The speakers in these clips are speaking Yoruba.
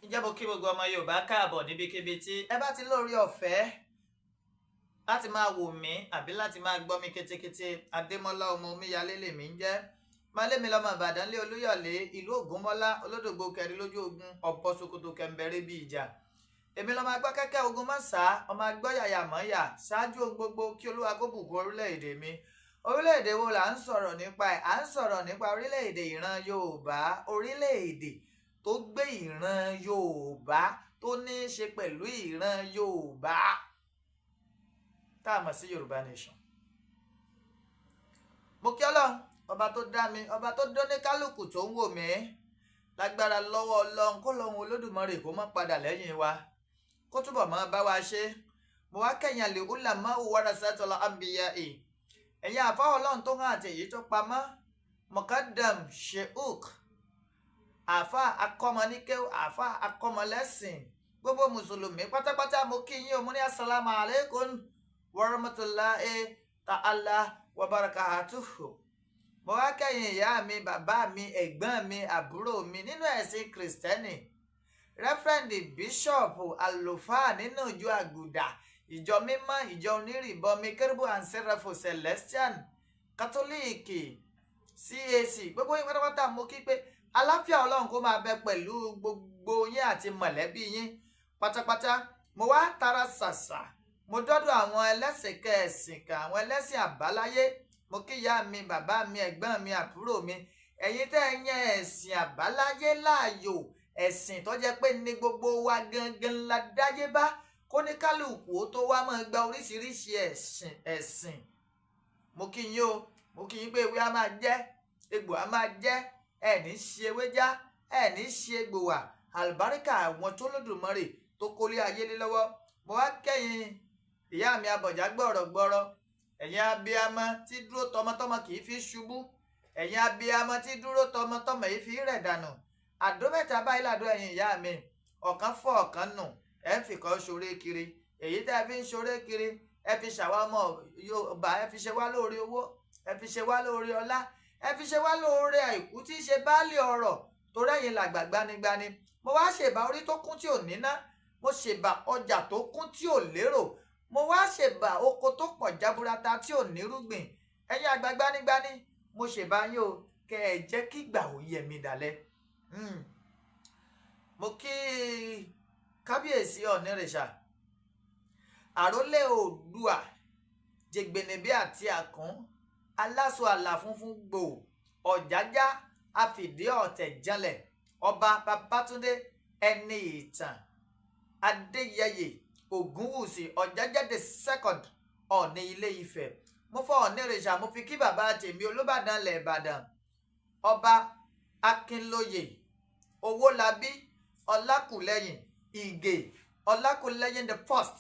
Ǹjẹ́ mo kí gbogbo ọmọ Yorùbá káàbọ̀ níbikíbi tí ẹ bá ti lórí ọ̀fẹ́ láti máa wò mí àbí láti máa gbọ́ mi kétékété. Adémọ́lá ọmọ Omíyalé lèmi ń jẹ́. Malémi lọmọ Ìbàdàn lé Olúyọ̀lé ìlú Ògúnmọ́lá olódògbò kẹrin lójú ogun ọ̀pọ̀ Sokoto kẹ̀mbẹ̀rẹ̀ bí ìjà. Èmi lọmọ agbọ́ kẹ́kẹ́ ogun mọ́sá, ọmọ agbọ́ yàyà mọ́yà ṣáájú ohun gbogbo kí Olúwa kó bùkún orílẹ̀-èdè mi. Orílẹ̀-èdè wo là ń sọ̀rọ̀ nípa ẹ̀? À ń sọ̀rọ̀ nípa orílẹ̀-èdè ìran Yorùbá, orílẹ̀-èdè tó gbé ìran Yorùbá, tó ní í ṣe pẹ̀lú ìran Yorùbá tá a mọ̀ sí Yorùbá Nation. Mo kí Ọlọ́run ọba tó dá mi, ọba tó dán ní kálukú tó ń wò mí, lágbára lọ́wọ́ Ọlọ́run kó lọ́hun Olódùmarè kó má padà lẹ́yìn wa, kó túbọ̀ máa bá wa ṣe. Mo wá kẹ̀yìn àlè ulama warasatul anbiya, ẹ̀yin àfa Ọlọ́run tó hàn àti èyí tó pamọ́, Mukadam Sheikh, àfa akọ́mọníkéw, àfa akọ́mọlẹ́sìn, gbogbo mùsùlùmí pátápátá mo kí yín o. Mo ní assalamu alaikum warahmatullahi ta'ala wa barakatuhu. Mo wá kẹ́yìn ìyá mi, bàbá mi, ẹ̀gbọ́n mi, àbúrò mi nínú ẹ̀sìn Kìrìsìtẹ́nì, rẹ́fẹ̀rẹ̀ndì, bíṣọ̀pù, àlùfáà nínú ìjọ àgùdà, ìjọ mímọ́, ìjọ onírìbọmi, Kérúbù and Sẹ́ráfù, Celestian, Kátólíìkì, CAC, gbogbo yín pátápátá mo kí pé aláfíà Ọlọ́run kó máa bẹ pẹ̀lú gbogbo yín àti mọ̀lẹ́bí yín pátápátá. Mo wá tara ṣàṣà, mo dọ́dọ̀ àwọn ẹlẹ́sìn kẹsìn kan, àwọn ẹlẹ́sìn àbáláyé. Mo kí ìyá mi, bàbá mi, ẹ̀gbọ́n mi, àbúrò mi, ẹ̀yin tẹ́ ẹ yẹn ẹ̀sìn àbáláyé láàyò, ẹ̀sìn tó jẹ́ pé ní gbogbo wa gangan la dáyé bá, kó ní kálukú ó tó wá máa gba oríṣiríṣi ẹ̀sìn ẹ̀sìn. Mo kí yín o, mo kí yín pé ewé á máa jẹ́, egbò á máa jẹ́, ẹ̀ ní ṣe ewé já, ẹ̀ ní ṣe egbò wà, àlùbáríkà àwọn tó lódùmarè tó kólé ayé lé lọ́wọ́. Mo wá kẹ́yìn ìyá mi abọ̀já gbọ̀rọ̀gbọ̀rọ̀, ẹ̀yin abiyamọ tí dúró tọmọtọmọ kì í fi ṣubú, ẹ̀yin abiyamọ tí dúró tọmọtọmọ yìí fi rẹ̀ dànù. Àdó mẹ́ta báyìí làdó ẹ̀yin ìyá mi, ọ̀kan fọ́ ọ̀kan nù, ẹ̀ ń fìkan ṣoré kiri. Èyí tẹ́ ẹ fi ń ṣoré kiri, ẹ fi ṣàwa ọmọ Yorùbá, ẹ fi ṣe wá lóore owó, ẹ fi ṣe wá lóore ọlá, ẹ fi ṣe wá lóore àìkú tí í ṣe baálé ọrọ̀, torí ẹ̀yin làgbà gbanigbani. Mo wá ṣèbà orí tó kún tí ò níná, mo ṣèbà ọjà tó kún tí ò lérò, mo wá ṣèbà oko tó pọ̀ jaburata tí ò nírúgbìn. Ẹ̀yin àgbà gbanigbani, mo ṣèbà yín o, kẹ́ ẹ jẹ́ kí ìgbà ò yẹ mi dalẹ̀. Mo kí kábíyèsí Ọ̀nìrìṣà, àrólé Oòduà, jẹgbẹnẹbí àti àkún, aláṣọ àlà funfun gbò, ọ̀jájá àfìdí ọ̀tẹ̀ janlẹ̀, ọba Babátúndé ẹni ìtàn Adéyẹyè Ògúnwùsì Ọ̀jájá the second, Ọ̀ọ̀ni Ilé Ifẹ̀. Mo fọ Ọ̀nìrìṣà, mo fi kí bàbá tèmi Olúbàdàn ilẹ̀ Ìbàdàn, ọba Akínlóye Owólabí Ọlákùlẹ́yìn Ìgè Ọlákùlẹ́yìn the first,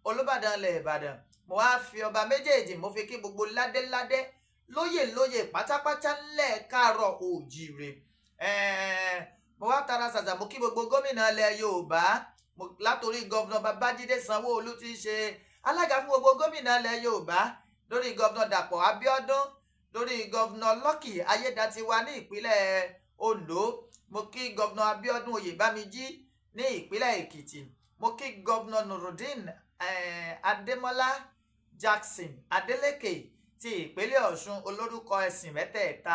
Olúbàdàn ilẹ̀ Ìbàdàn. Mo wá fi ọba méjèèjì, mo fi kí gbogbo ládéládé Lóyè lóyè pátápátá ńlẹ̀ káàárọ̀ òjìrè. Mo wá tara ṣàṣà, mo kí gbogbo gómìnà ilẹ̀ Yorùbá, látòrí governor Babájídé Sanwó-Olú tí í ṣe alága fún gbogbo gómìnà ilẹ̀ Yorùbá, lórí governor Dàpọ̀ Abíọ́dún, lórí governor Lucky Ayédatiwa ní ìpínlẹ̀ Ondo. Mo kí governor Abíọ́dún Oyèbámijí ní ìpínlẹ̀ Èkìtì. Mo kí governor Nurudeen Adémọ́lá Jackson Adeleke ti ìpínlẹ̀ Ọ̀ṣun, olórúkọ ẹ̀sìn mẹ́tẹ̀ẹ̀ta,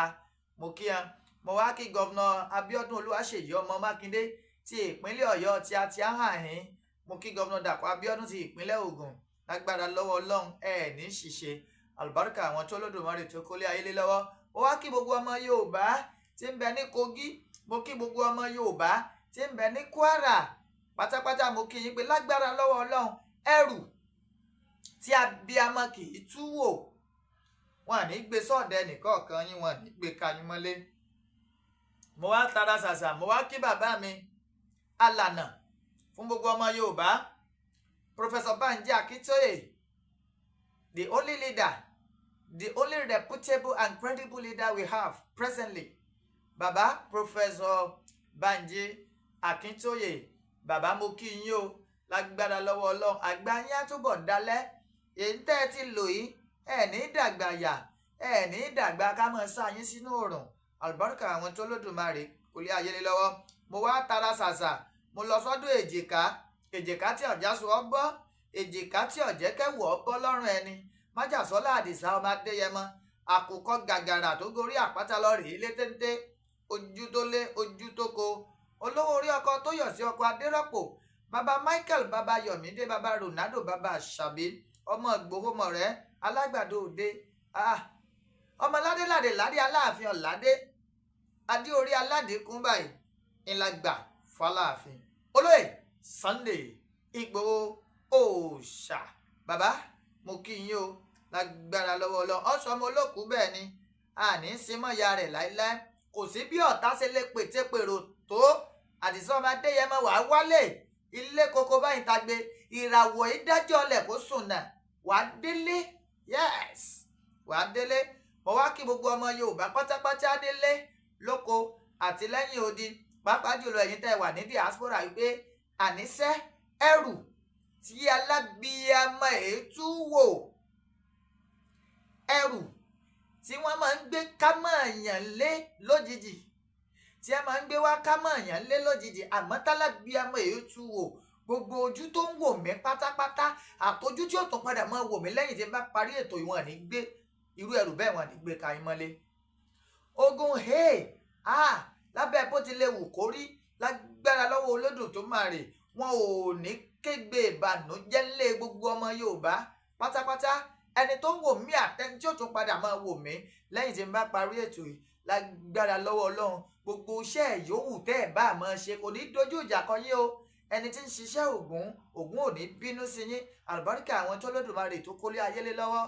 mo kí wọn. Mo wá kí governor Abíọ́dún Olúwaṣèyí ọmọ Mákindé ti ìpínlẹ̀ Ọ̀yọ́ tí a ti hàn. Mo kí governor Dàpọ̀ Abíọ́dún ti ìpínlẹ̀ Ògùn. Lágbára lọ́wọ́ Ọlọ́run, ẹ̀ ní ṣìṣe, àlùbáríkà àwọn tó lódùmarè tó kólé ayé lé lọ́wọ́. Mo wá kí gbogbo ọmọ Yorùbá tí ń bẹ ní Kogi. Mo kí gbogbo ọmọ Yorùbá tí ń bẹ ní Kwara pátápátá. Mo kí yín pé lágbára lọ́wọ́ Ọlọ́run, ẹrù tí abiyamọ kì í tú wò, wọn à ní gbé sọ́ọ̀dẹ̀ nìkọ̀ọ̀kan yín, wọn à ní gbé ka yín mọ́lé. Mo wá tara ṣàṣà, mo wá kí bàbá mi alànà fún gbogbo ọmọ Yorùbá, Professor Banji Akintoye, the only leader, the only reputable and credible leader we have presently. Bàbá Professor Banji Akintoye, bàbá, mo kí yín o. Lágbára lọ́wọ́ Ọlọ́run, àgbà yín á túbọ̀ dalẹ̀. Èyí tẹ́ ẹ ti lò yìí, ẹ ní dàgbà yà, ẹ ní dàgbà ká mọ̀ sá yín sínú òrùn, àlùbáríkà àwọn tó lódùmarè kò lè ayé lé lọ́wọ́. Mo wá tara ṣàṣà, mo lọ sọ́dọ̀ èjìká, èjìká tí ọ̀já sọ ọ́ bọ́, èjìká tí ọ̀jẹ́ kẹwù ọ́ bọ́ lọ́rùn ẹni, májàsọ́lá Àdìsá ọmọ Adéyẹmọ, àkùkọ gàgàrà tó gorí àpáta lọ rèé lé téńté, ojú tó lé ojú tó ko, olówó orí ọkọ tó yọ̀ sí ọkọ Adérọ́pò, baba Michael, baba Yọ̀mídé, baba Ronaldo, baba Àṣàbí, ọmọ Ìgbòho mọ̀rẹ́ alágbàdo òde, ọmọ ládéládé ládé aláàfin ọ̀ládé adé orí aládékún báyìí ńlá gbà fọláàfin olóyè Sunday Ìgbòho òòṣà. Bàbá, mo kí yín o. Lágbára lọ́wọ́ Ọlọ́run, ọ̀sán ọmọ olókùú bẹ́ẹ̀ ni àní símọ́ ya rẹ̀ láéláé. Kò sí bí ọ̀tá ṣe lè pètèpèrò tó, Àdìsá ọmọ Adéyẹmọ, wàá wálé ilé koko báyìí tagbe ìràwọ̀ ìdájọ́ ọlẹ̀ kó sùn náà, wàá délé. Yes, wàá délé. Mo wá kí gbogbo ọmọ Yorùbá pátápátá délé lóko àti lẹ́yìn odi, pàápàá jùlọ ẹ̀yin tẹ́ wà ní diaspora, wípé àníṣe ẹrù tí alábíàmọ ètú wò, ẹrù tí wọ́n máa ń gbé kámọ̀ọ̀yàn lé lójijì, tí a máa ń gbé wá kámọ̀ọ̀yàn lé lójijì, àmọ́ tálábíàmọ ètú wò, gbogbo ojú tó ń wò mí pátápátá àtọjú tí ó tún padà máa wò mí lẹ́yìn tí n bá parí ètò, ìwọ̀n ní gbé irú ẹrù bẹ́ẹ̀, wọ́n ní gbé ka yín mọ́lé. Ogun hey ah lábẹ́ bó ti lè wù kó rí, lágbára lọ́wọ́ olódùn tó máa rè, wọn ò ní kégbe ìbànújẹ́ ńlé gbogbo ọmọ Yorùbá pátápátá. Ẹni tó ń wò mí àtẹni tí ó tún padà máa wò mí lẹ́yìn tí n bá parí ètò yìí, lágbára lọ́wọ́ Ọlọ́run, gbogbo iṣẹ́ yòówù tẹ́ ẹ̀ bá máa ṣe kò ní dojú ìjà kọ yín o. Ẹni tí ń ṣiṣẹ́ Ògún, Ògún ò ní bínú sí yín, àlùbáríkà àwọn tó lódùmarè tó kólé ayé lé lọ́wọ́.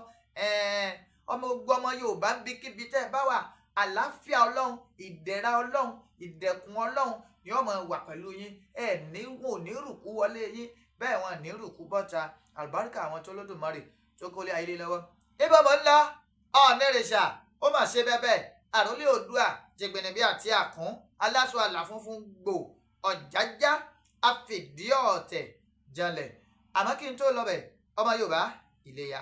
Ọmọ gbogbo ọmọ Yorùbá ń bí kíbi tẹ́ ẹ bá wà, àlàáfíà Ọlọ́run, ìdẹ̀ra Ọlọ́run, ìdẹ̀kùn Ọlọ́run ni ó máa wà pẹ̀lú yín. Ẹ ní wọn ò ní rùkú wọlé yín, bẹ́ẹ̀ wọn ní rùkú bọ́ta, àlùbáríkà àwọn tó lódùmarè tó kólé ayé lé lọ́wọ́. Ibo mo ń lọ ọ̀nẹ́rẹ̀ṣà, ó mà ṣe bẹ́ẹ̀, àròlé Oòduà jẹgbẹ̀nẹ̀bí àti àkún aláṣọ àlà funfun gbò ọ̀jájá àfìdí ọ̀tẹ̀ janlẹ̀. Àmọ́ kí n tó lọ bẹ̀, ọmọ Yorùbá, Iléyá.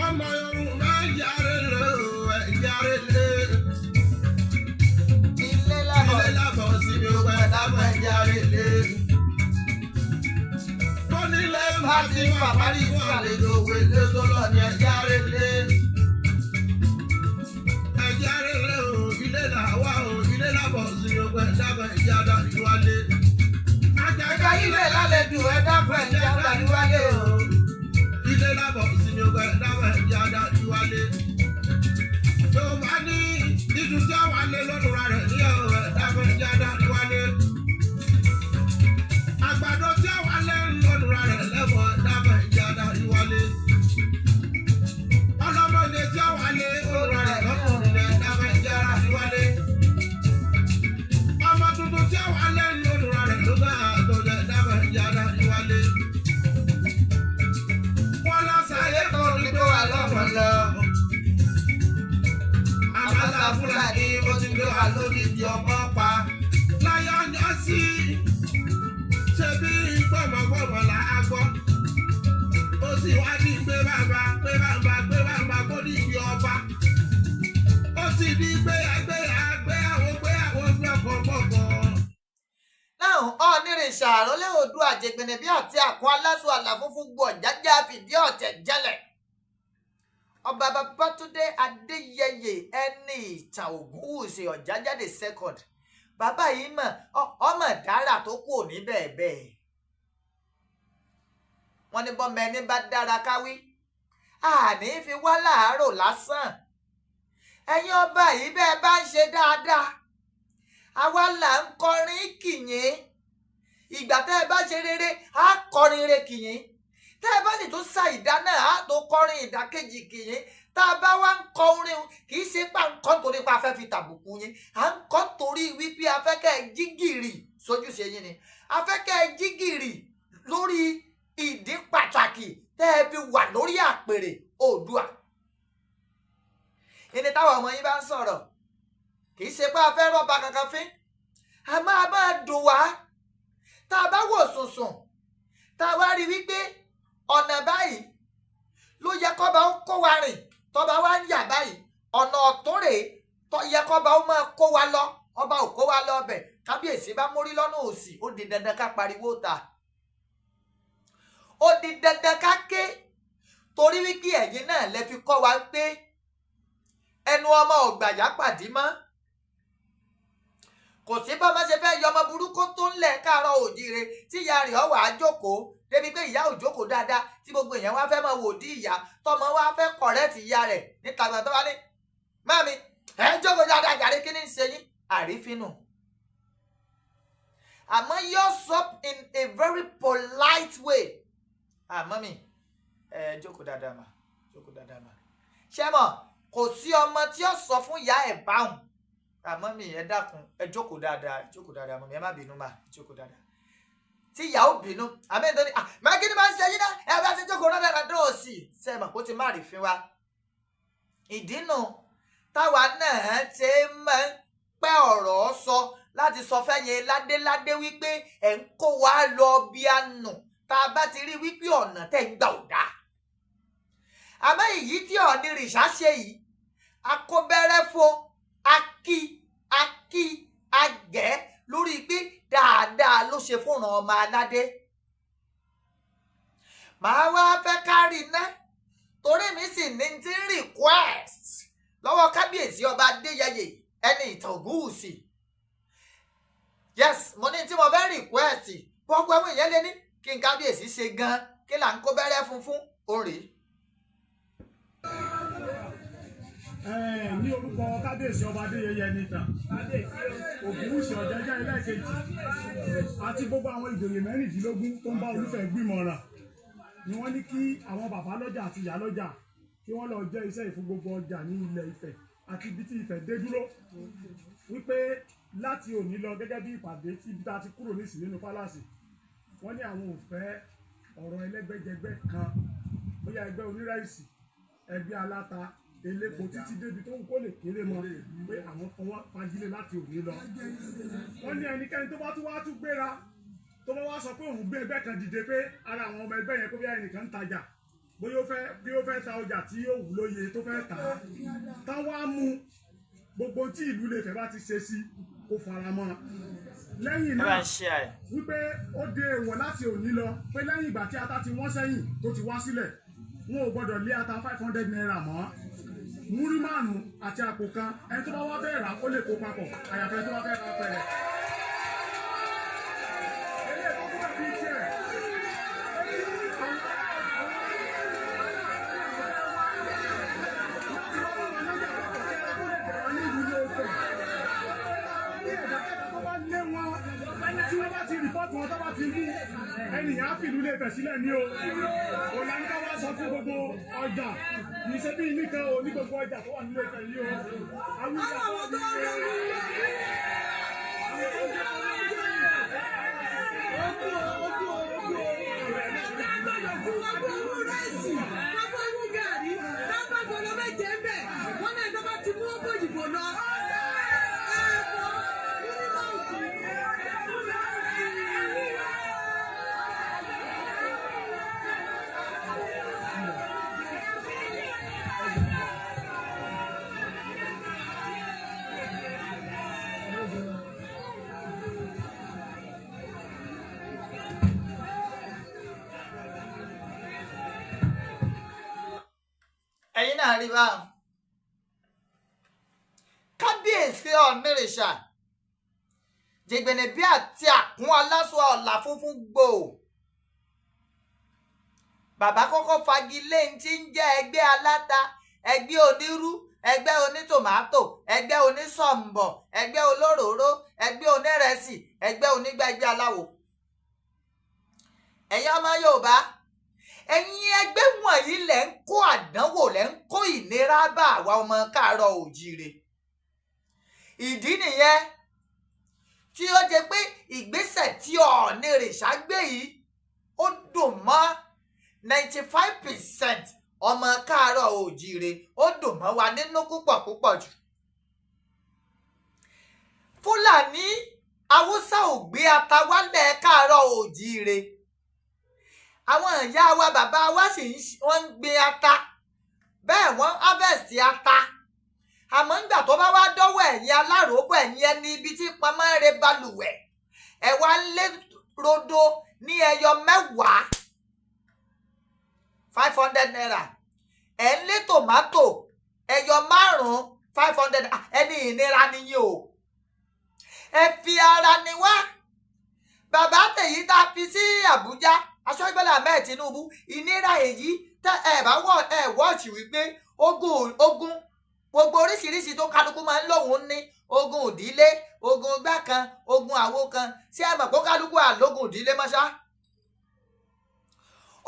Ọmọ Yorùbá, yàrá lé o, yàrá lé. Ilé lábọ̀. Ilé lábọ̀ síbi ó pẹ́ dábọ̀, yàrá lé. Tónílé bá ti pàpárí fún àlejò wẹlé tó lọ ní yàrá lé. Yàrá lé o, ilé làwa o, ilé lábọ̀ síbi ó pẹ́ dábọ̀, yàrá ìwálé. Ẹ̀ka ilé lálejò, ẹ dákun, ẹ̀ jẹ́ àgbàdúwálé o. Ilé lábọ̀ sinmi ọgbà ẹ̀dáwọ̀ ẹ̀jẹ̀ adájúwálé. Yorùbá ní ìdú tí àwọn alẹ́ lọ́dún rẹ̀ ní ọ̀rọ̀ ẹ̀dáwọ̀ ẹ̀jẹ̀ adájúwálé. Àgbàdo tí àwọn alẹ́ lọ́dún rẹ̀ lẹ́wọ̀ ẹ̀dáwọ̀ ẹ̀jẹ̀ adájúwálé. Ọlọ́mọdé tí àwọn alẹ́ lọ́dún rẹ̀ lọ́kùnrin ẹ̀dáwọ̀ ẹ̀jẹ̀ wa lódìdí ọmọ pa láyé ọjọ́ sí ṣe bí gbọ̀mọ̀gbọ̀mọ̀ là á gbọ́. Ó sì wá ní pé bàbá pé bàbá pé bàbá kó dìdí ọba. Ó sì ní pé àgbẹ̀ àgbẹ̀ àwọn gbé àwọn gbọ̀ngàngbọ̀ngàn. Náà Ọ̀nìrìṣà àrólé Oòduà jẹgbẹ̀nẹ̀bí àti àkún aláṣọ àlà funfun gbọ̀ jájá fìdí ọ̀tẹ̀ jẹ́lẹ̀. Ọba Babátúndé Adéyẹyè ẹni ìtàn Ògúnwùsì Ọ̀jájá the second, bàbá yìí mọ̀ ọmọ dára tó kù ní bẹ́ẹ̀ bẹ́ẹ̀. Wọ́n ní bọ́mọ ẹni bá dára káwí àní fi wá láàárọ̀ lásán. Ẹ̀yin ọba yìí, bẹ́ẹ̀ bá ń ṣe dáadáa, àwa là ń kọrin kìyìn. Ìgbà tẹ́ ẹ bá ṣe rere, á kọrin re kìyìn. Tẹ́ ẹ bá sì tún sa ìdá náà, á tó kọrin ìdákejì kìyìn. Tá a bá wá ń kọ orin, kì í ṣe pà ń kọ́ nítorí pé a fẹ́ fi tàbùkù yín. À ń kọ́ nítorí wípé a fẹ́ kẹ́ ẹ jí gìrì sójúṣe yín ni. A fẹ́ kẹ́ ẹ jí gìrì lórí ìdí pàtàkì tẹ́ ẹ fi wà lórí àpèrè Oòduà. Ìní táwọn ọmọ yín bá ń sọ̀rọ̀, kì í ṣe pé a fẹ́ rọ́ba kankan fín. A máa máa dùn wá tá a bá wò sùnsùn, tá a wá rí wípé ọ̀nà báyìí ló yẹ kọ́ba ó kó wa rìn, tọ́ba wá ń yà báyìí. Ọ̀nà ọ̀tún rèé tó yẹ kọ́ba ó máa kó wa lọ, ọba ò kó wa lọ ọbẹ̀. Kábíyèsí bá mórí lọ́nà òsì, ó di dandan ká pariwo ta, ó di dandan ká ké, torí wípé ẹ̀yin náà lẹ fi kọ́ wa pé ẹnu ọmọ ọ̀gbàyà pàdé mọ́. Kò sí bá má ṣe fẹ́ yọ ọmọ burúkú tó ń lẹ̀ káàárọ̀ òjíire tí ìyá rẹ̀ ọ̀wà á jókòó débi pé ìyá ò jókòó dáadáa, tí gbogbo èèyàn wá fẹ́ máa wò dí ìyá, tọmọ wá fẹ́ correct ìyá rẹ̀ níta gbọ̀n, tó bá ní, "Mami, ẹ jókòó dáadáa jàre, kí ni ń ṣe yín?" Àrífínù. Àmọ́ yóò sọ in a very polite way, "Ah, mummy, ẹ jókòó dáadáa mà, jókòó dáadáa mà." Ṣé mọ̀, kò sí ọmọ tí ó sọ fún ìyá ẹ̀ báhùn, "Àmọ́ mi, ẹ dákun, ẹ jókòó dáadáa, ẹ jókòó dáadáa, mummy, ẹ má bínú mà, ẹ jókòó dáadáa," tí ìyá ò bínú. Àmì ìtọ́ni, "Ah, má, kí ni máa ń ṣe yín náà? Ẹ bá ṣe jókòó dáadáa dóòsì." Ṣe mọ̀ kó ti má rí fín wa? Ìdínú táwa náà ṣe máa ń pẹ́ ọ̀rọ̀ sọ láti sọ fẹ́yìn ládéládé wípé ẹ̀ ń kó wa lọ bí àánú, tá a bá ti rí wípé ọ̀nà tẹ̀ ń gbà ò dáa. Àmọ́ èyí tí Ọ̀nìrìṣà ṣe yìí, akóbẹ́rẹ́ fún akí akí agẹ́ lórí pé dáadáa ló ṣe fúnra ọmọ aládé. Màá wá fẹ́ kárí ná, torí mi sì ní ti ń request lọ́wọ́ kábíyèsí ọba Adéyẹyè ẹni ìtàn Ògúnwùsì. Yes, mo ní tí mo fẹ́ request. Gbogbo àwọn èèyàn lé ní kí n kábíyèsí ṣe gan, kí là ń kó bẹ́rẹ́ funfun òun rèé. Ní orúkọ kábíyèsí ọba Adéyẹyè Ẹnìtàn Ògúnwùsì Ọ̀jájá ẹlẹ́ẹ̀kejì àti gbogbo àwọn ìjòyè 16 tó ń bá Olúfẹ̀ gbìmọ̀ràn ni wọ́n ní kí àwọn bàbá lọ́jà àti ìyá lọ́jà kí wọ́n lọ jẹ́ iṣẹ́ ìfún gbogbo ọjà ní ilẹ̀ Ifẹ̀ àti ibi tí Ifẹ̀ dé dúró, wípé láti òní lọ, gẹ́gẹ́ bí ìpàdé tí ibi tá a ti kúrò nísìnyí nínú palace, wọ́n ní àwọn ò fẹ́ ọ̀rọ̀ ẹlẹ́gbẹ́jẹgbẹ́ kan, bóyá ẹgbẹ́ onírẹ̀sì, ẹgbẹ́ aláta, elépo, títí débi tó ń kó lè kéré mọ́, pé àwọn fọwọ́ fagilé láti òní lọ. Wọ́n ní ẹnikẹ́ni tó bá tún wá tún gbéra, tó bá wá sọ pé òun gbé ẹgbẹ́ kan dìde, pé ara àwọn ọmọ ẹgbẹ́ yẹn, kó bí ẹnìkan ń tajà, bóyá ó fẹ́ bí ó fẹ́ ta ọjà tí yóò wù lóye tó fẹ́ tà á, tán wá mú gbogbo tí ìlú lè fẹ́ bá ti ṣe sí, kó fara mọ́. Lẹ́yìn Ẹ bá náà ń ṣe ẹ. wípé ó dé èèwọ̀ láti òní lọ pé lẹ́yìn ìgbà tí ata ti wọ́n sẹ́yìn tó ti wá sílẹ̀, wọn ò gbọ́dọ̀ lé ata ₦500 mọ́. Múrí 5 àti àpò kan, ẹni tó bá wá fẹ́ rà, ó lè kó papọ̀, àyàfẹ́ tó bá fẹ́ rà pẹ̀lẹ́. Eléyìí tó kúrò bíi tiẹ̀. Tí wọ́n bá ti report wọn, tó bá ti mú ẹnìyàn, á fìlú lè fẹ̀ sílẹ̀ ní o. Òlànà wá sọ fún gbogbo ọjà, kì í ṣe bí nìkan o, ní gbogbo ọjà tó wà nílé Ifẹ̀ yìí o. Àwọn tó ń lọ. Gbogbo owó rice, gbogbo owó gàrí, lábàgbọ́n méje ń bẹ̀, wọ́n náà tó bá ti mú owó òyìnbó lọ. náà rí báwọn. Kábíyèsí Ọ̀nìrìṣà, jìgbìnìbí àti àkún aláṣọ ọ̀là funfun gbòò, bàbá kọ́kọ́ fagilé ní tí ń jẹ́ ẹgbẹ́ aláta, ẹgbẹ́ onírú, ẹgbẹ́ onítòmátò, ẹgbẹ́ onísọ̀m̀bọ̀, ẹgbẹ́ olóròóró, ẹgbẹ́ onírẹsì, ẹgbẹ́ onígbà, ẹgbẹ́ aláwo. Ẹ̀yin ọmọ Yorùbá, ẹ̀yin ẹgbẹ́ wọ̀nyí lẹ̀ ń kó àdánwò, lẹ̀ ń kó ìnira bá àwa ọmọ káàárọ̀ òjíire. Ìdí nìyẹn tí ó jẹ́ pé ìgbésẹ̀ tí Ọ̀ọ̀nìrìṣà gbé yìí, ó dùn mọ́ 95% ọmọ káàárọ̀ òjíire, ó dùn mọ́ wa nínú púpọ̀ púpọ̀ jù. Fúlàní, Haúsá ò gbé ata wálẹ̀ káàárọ̀ òjíire. Àwọn ìyá wa, bàbá wa sì ń wọ́n ń gbin ata, bẹ́ẹ̀ wọ́n harvest ata. Àmọ́ ńgbà tó bá wá dọ́wọ́ ẹ̀yin aláròókò, ẹ̀yin ẹni ibi tí pamọ́ re balùwẹ̀, ẹ̀ wá ń lé rodo ní ẹyọ 10, ₦500, ẹ̀ ń lé tòmátò ẹyọ 5, 500. Ẹni ìnira nìyí o. Ẹ fi ara ni wá. Bàbá tèyí tá a fi sí Àbújá, Aṣọ́jú Bọ́lá Ahmed Tinubu, ìnira èyí tẹ ẹ bá wọ ẹ wọ́ọ̀ṣì wípé ogun, ogun gbogbo oríṣiríṣi tó kálukú máa ń lòun ní, ogun ìdílé, ogun igbá kan, ogun àwo kan. Ṣé ẹ mọ̀ pé kálukú àlógun ìdílé mọ́ṣá?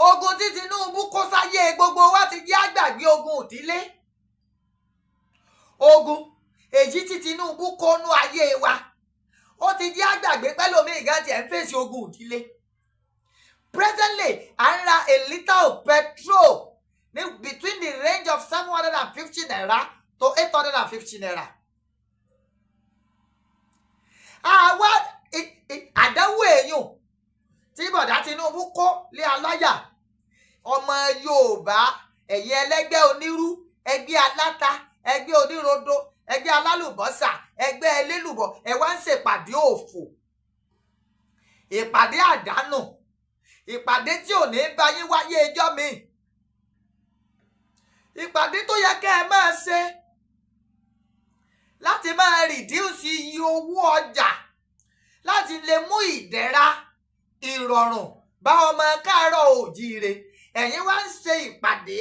Ogun tí Tinubu kó sáyé gbogbo wa ti jẹ́ àgbàgbé ogun ìdílé. Ogun èyí tí Tinubu kó nú ayé wa, ó ti jẹ́ àgbàgbé pẹ́lómi ìgá tiẹ̀ ń fèsì ogun ìdílé. Presently, à ń ra a litre of petrol ní between the range of ₦750 to ₦850. Àwa àdánwò èèyàn tí bọ̀dá Tinubu kó lé aláyà ọmọ Yorùbá, ẹ̀yin ẹlẹ́gbẹ́ onírú, ẹgbẹ́ aláta, ẹgbẹ́ onírodo, ẹgbẹ́ alálùbọ́sà, ẹgbẹ́ elélùbọ́, ẹ wá ń ṣèpàdé òfò, ìpàdé àdánù, ìpàdé tí ò ní bá yín wáyé ẹjọ́ mi. Ìpàdé tó yẹ kẹ́ ẹ máa ṣe láti máa reduce iye owó ọjà, láti lè mú ìdẹ̀ra, ìrọ̀rùn bá ọmọ káàárọ̀ òjíire, ẹ̀yin wá ń ṣe ìpàdé,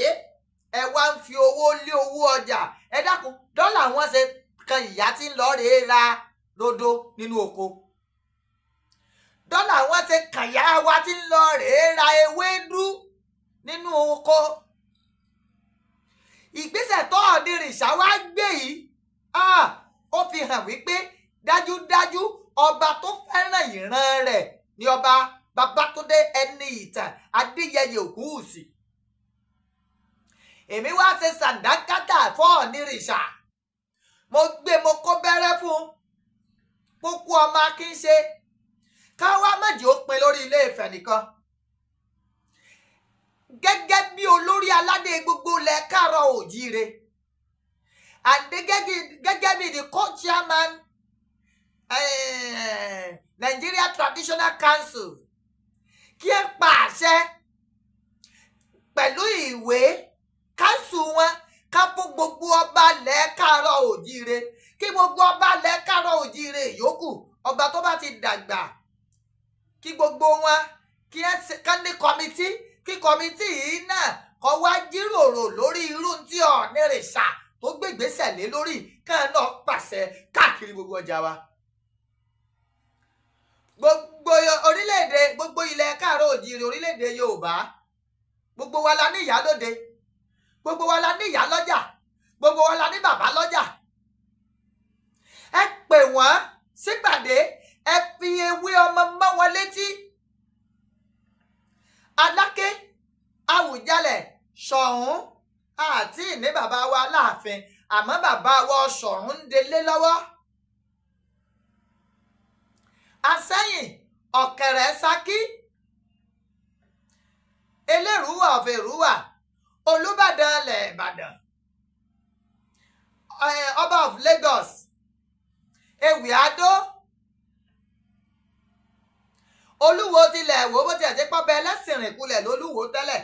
ẹ wá ń fi owó lé owó ọjà. Ẹ dákun, dọ́là wọn ṣe kan ìyá tí ń lọ rèé ra rodo nínú oko, dọ́là wọn ṣe kàyà wa tí ń lọ rèé ra ewédú nínú oko. Ìgbésẹ̀ tó Ọ̀nìrìṣà wá gbé yìí, ah, ó fi hàn wípé dájúdájú ọba tó fẹ́ràn ìran rẹ̀ ni ọba Babátúndé Ẹni Ìtàn Adéyẹyè Ògúnwùsì. Èmi wá ṣe sàǹdákátà fún Ọ̀nìrìṣà, mo gbé, mo kó bẹ́rẹ́ fún kókó ọmọ akínṣe káwá méjì ó pin lórí Ilé Ifẹ̀ nìkan gẹ́gẹ́ bí olórí aládé gbogbo ilẹ̀ káàárọ̀ òjíire and gẹ́gẹ́ bí the co-chairman Nigeria Traditional Council, kí ẹ pa àṣẹ pẹ̀lú ìwé council wọn ká fún gbogbo ọba ilẹ̀ káàárọ̀ òjíire, kí gbogbo ọba ilẹ̀ káàárọ̀ òjíire yòókù, ọba tó bá ti dàgbà, kí gbogbo wọn kí ẹ ká ní committee, kí committee yìí náà kó wá jíròrò lórí irú tí Ọ̀nìrìṣà tó gbégbèsè lé lórí, káà náà pàṣẹ káàkiri gbogbo ọjà wa, gbogbo orílẹ̀-èdè, gbogbo ilẹ̀ káàárọ̀ òjíire, orílẹ̀-èdè Yorùbá. Gbogbo wa la ní ìyá lóde, gbogbo wa la ní ìyá lọ́jà, gbogbo wa la ní bàbá lọ́jà. Ẹ pè wọ́n sípàdé, ẹ fi ewé ọmọ mọ́ wọn létí. Aláké, Àwùjalẹ̀, Ṣọ̀ún, àti ní bàbá wa láàfin, àmọ́ bàbá wa Ṣọ̀ún ń delé lọ́wọ́. Asẹ́yìn, Ọ̀kẹ̀rẹ̀, Ṣakí, Elérúwà ọ̀fẹ̀rúwà, Olúbàdàn ilẹ̀ Ìbàdàn, Ọba of Lagos, Ewì Adó, Olúwo tilẹ̀ wò, bó tiẹ̀ jẹ́ pọ́bẹ ẹlẹ́sìn rìnkulẹ̀ lólúwo tẹ́lẹ̀.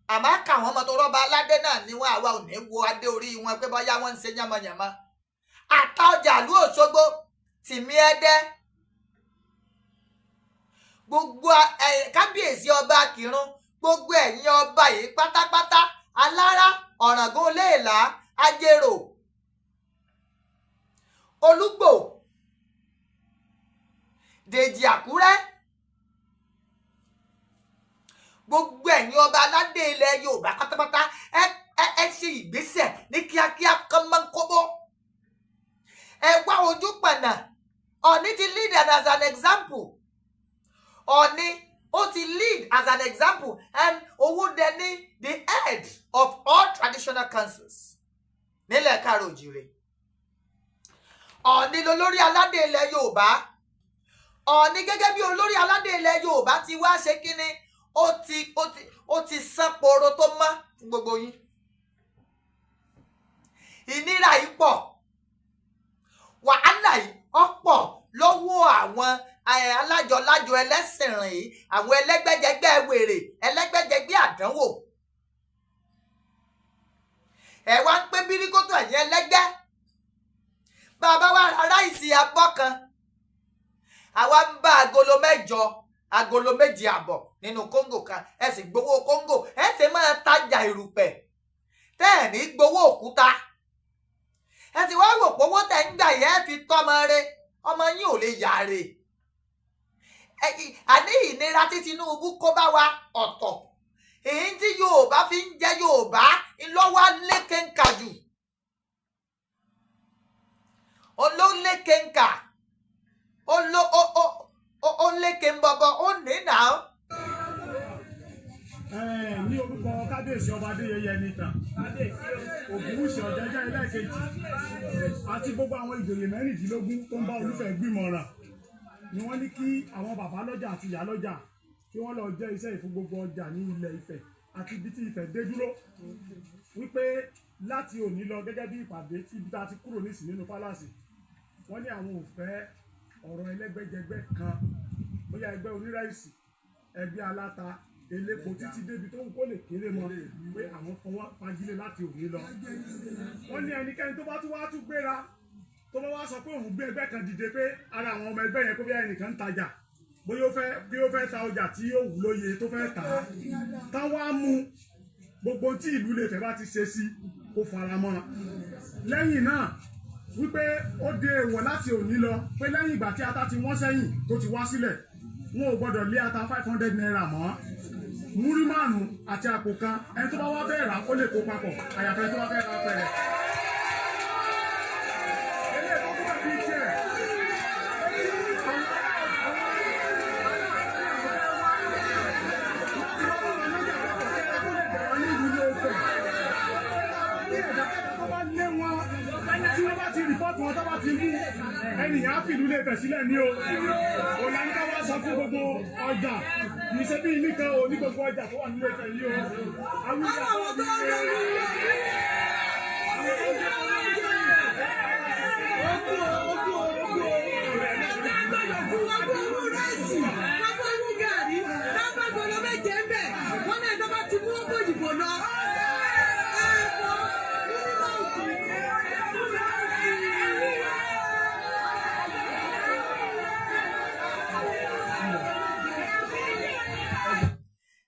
Àmọ́ káwọn ọmọ tó rọ́ba aládé náà ni wọ́n, àwa ò ní wo adé orí wọn pé bóyá wọ́n ń ṣe yánmọ́yánmọ́. Àtaọjà ìlú Òṣogbo, Tìmí Ẹdẹ, gbogbo kábíyèsí ọba Kìrun, gbogbo ẹ̀yin ọba yìí pátápátá, Alára, Ọ̀ràngún Iléèlá, Ajérò, Olúgbò, Dèjì Àkúrẹ́, gbogbo ẹ̀yin ọba aládé ilẹ̀ Yorùbá pátápátá, ẹ ẹ ẹ ṣe ìgbésẹ̀ ní kíákíá kánmọ́nkóbó. Ẹ wá ojú pọ̀nà. Ọ̀ní ti lead as an example. Ọ̀ní ó ti lead as an example, and Owódẹni, the head of all traditional councils nílẹ̀ káàró òjìrè. Ọ̀ní lolórí aládé ilẹ̀ Yorùbá. Ọ̀ní gẹ́gẹ́ bí olórí aládé ilẹ̀ Yorùbá ti wá ṣe kínní, ó ti sán poro tó mọ́ fún gbogbo yín. Ìnira yìí pọ̀, wàhálà yìí ọ̀pọ̀ lọ́wọ́ àwọn alájọlájọ ẹlẹ́sìn rìn yìí, àwọn ẹlẹ́gbẹ́jẹgbẹ́ wèrè, ẹlẹ́gbẹ́jẹgbẹ́ àdánwò. Ẹ wá ń pé bíríkótó ẹ̀yìn ẹlẹ́gbẹ́. Bàbá wa ra ráìsì abọ́ kan, àwa ń bá agolo 8, agolo 2.5 nínú kóńgò kan. Ẹ sì gbowó kóńgò, ẹ sì máa tajà ìrùpẹ̀ tẹ́ ẹ̀ ní gbowó òkúta. Ẹ sì wá wò pé owó tẹ̀ ń gbà yẹn fi tọ́mọ rẹ, ọmọ yín ò lè yàrá. Àní ìnira tí Tinubu kó bá wa ọ̀tọ̀, èyí tí Yorùbá fi ń jẹ́ Yorùbá ńlọ́wọ́ lékenkà jù, olólékenkà, ó ó ó ó léke ń bọ̀bọ̀ ó ní nà ó. Ní orúkọ kábíyèsí ọba Adéyẹyè Ẹnìtàn Ògúnwùsì Ọ̀jájá ẹlẹ́ẹ̀kejì àti gbogbo àwọn ìjòyè 16 tó ń bá Olúfẹ̀ gbìmọ̀ràn ni wọ́n ní kí àwọn bàbá lọ́jà àti ìyá lọ́jà kí wọ́n lọ jẹ́ iṣẹ́ ìfún gbogbo ọjà ní ilẹ̀ Ifẹ̀ àti ibi tí Ifẹ̀ dé dúró, wípé láti òní lọ, gẹ́gẹ́ bí ìpàdé tí ibi tá a ti kúrò nísìn nínú palace, wọ́n ní àwọn ò fẹ́ ọ̀rọ̀ ẹlẹ́gbẹ́jẹgbẹ́ kan, bóyá ẹgbẹ́ onírẹ̀sì, ẹgbẹ́ aláta, elépo, títí débi tó ń kó lè kéré mọ́, pé àwọn fọwọ́ fagilé láti òní lọ. Wọ́n ní ẹnikẹ́ni tó bá tún wá tún gbéra, tó bá wá sọ pé òun gbé ẹgbẹ́ kan dìde, pé ara àwọn ọmọ ẹgbẹ́ yẹn, kó bí ẹnìkan ń tajà, bóyá ó fẹ́ bí ó fẹ́ ta ọjà tí yóò wù lóye tó fẹ́ tà á, táwọn á mú gbogbo tí ìlú lè fẹ́ bá ti ṣe sí kó fara mọ́. Lẹ́yìn náà, wípé ó de èèwọ̀ láti òní lọ pé lẹ́yìn ìgbà tí ata ti wọ́n sẹ́yìn tó ti wá sílẹ̀, wọn ò gbọ́dọ̀ lé ata ₦500 mọ́. Múrí 5 àti àpò kan, ẹni tó bá wá fẹ́ rà ó lè kó papọ̀, àyàfẹ́ tó bá fẹ́ rà pẹ̀rẹ̀. Eléyìí tó tún wà bíi tiẹ̀. Tí wọ́n bá ti report wọn, tó bá ti mú ẹnìyàn, á fìlú lè fẹ̀ sílẹ̀ ní o. Òlànà wá sọ fún gbogbo ọjà, kì í ṣe bí nìkan o, ní gbogbo ọjà tó wà nílé Ifẹ̀ yìí o. Àwọn tó ń lò ní Gbogbo ráìsì, gbogbo owó gàrí, lábàgbọ́lọ́ 7 ń bẹ̀, wọ́n náà tó bá ti mú owó òyìnbó lọ. Ẹ̀fọ́, mílíọ̀nù.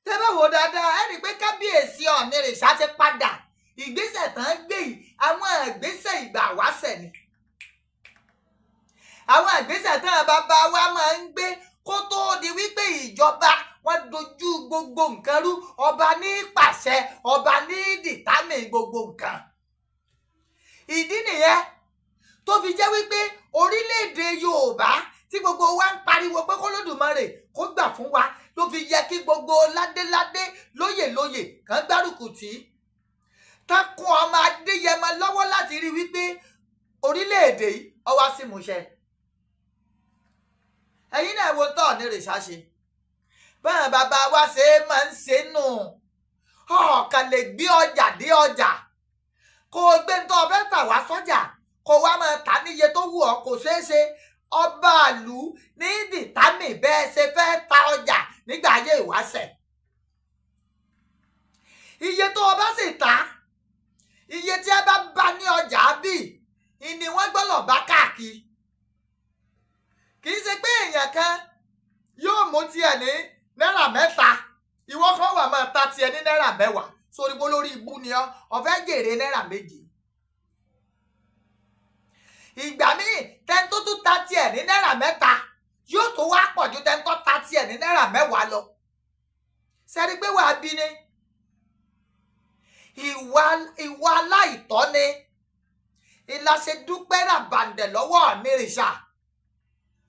Tẹ́ bá wò dáadáa, ẹ rí i pé kábíyèsí Ọ̀nìrìṣà ti padà. Ìgbésẹ̀ tán gbé yìí, àwọn ìgbésẹ̀ ìgbà wáṣẹ̀ ni, àwọn ìgbésẹ̀ tán bàbá wa máa ń gbé kó tóó di wípé ìjọba wọn dojú gbogbo nǹkan rú. Ọba ní pàṣẹ, ọba ní determine gbogbo nǹkan. Ìdí nìyẹn tó fi jẹ́ wípé orílẹ̀-èdè Yorùbá tí gbogbo wa ń pariwo pé k'Olódùmarè kó gbà fún wa, ló fi yẹ kí gbogbo ládéládé, lóyè lóyè kàn gbárùkù tì í, tá kún ọmọ Adéyẹmọ lọ́wọ́ láti rí wípé orílẹ̀-èdè yìí ó wá sí ìmúṣẹ. Ẹ̀yin náà wo tọ́ ní rìṣà ṣe báwọn bàbá wa ṣe é máa ń ṣe nù. Ọ̀kan lè gbé ọjà dé ọjà, kó o gbé ní tó o fẹ́ tà wá sọ́jà, kó o wá máa tà níye tó wù ọ́, kò ṣeé ṣe. Ọba àlú ní determine bẹ́ẹ̀ ṣe fẹ́ ta ọjà nígbà ayé ìwáṣẹ̀. Iye tó o bá sì ta, iye tí ẹ bá bá ní ọjà bí ni wọ́n gbọ́dọ̀ bá káàkiri. Kì í ṣe pé èèyàn kan yóò mú tiẹ̀ ní náírà 3, ìwọ kan wà máa ta tiẹ̀ ní náírà 10. Sórí pé lórí ibú ni ọ, ó fẹ́ jèrè náírà 7. Ìgbà míì, tẹ́ni tó tún ta tiẹ̀ ní náírà 3 yóò tó wá pọ̀ ju tẹ́ni tó ta tiẹ̀ ní náírà 10 lọ. Sẹ́ni pé wàá bí ni ìwà aláìtọ́ ni ìlàṣẹ. Dúpẹ́ ràbàǹdẹ̀ lọ́wọ́ Ọ̀nìrìṣà,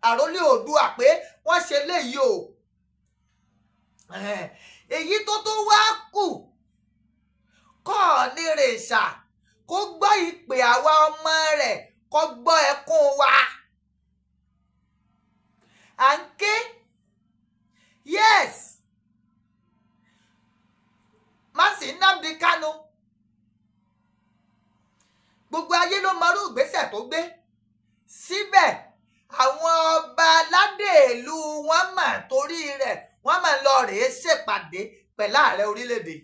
àròlé Oòduà, pé wọ́n ṣe léyìí o. Èyí tó tó wá kù kọ́ Ọ̀nìrìṣà kó gbọ́ ìpè àwa ọmọ rẹ̀, kó gbọ́ ẹkún wa à ń ké. Yes, Mazi Nnamdi Kanu, gbogbo ayé ló mọrú ìgbésẹ̀ tó gbé. Síbẹ̀, àwọn ọba aládé ìlú wọn mà torí rẹ̀, wọ́n máa lọ rèé ṣèpàdé pẹ̀lú ààrẹ orílẹ̀-èdè.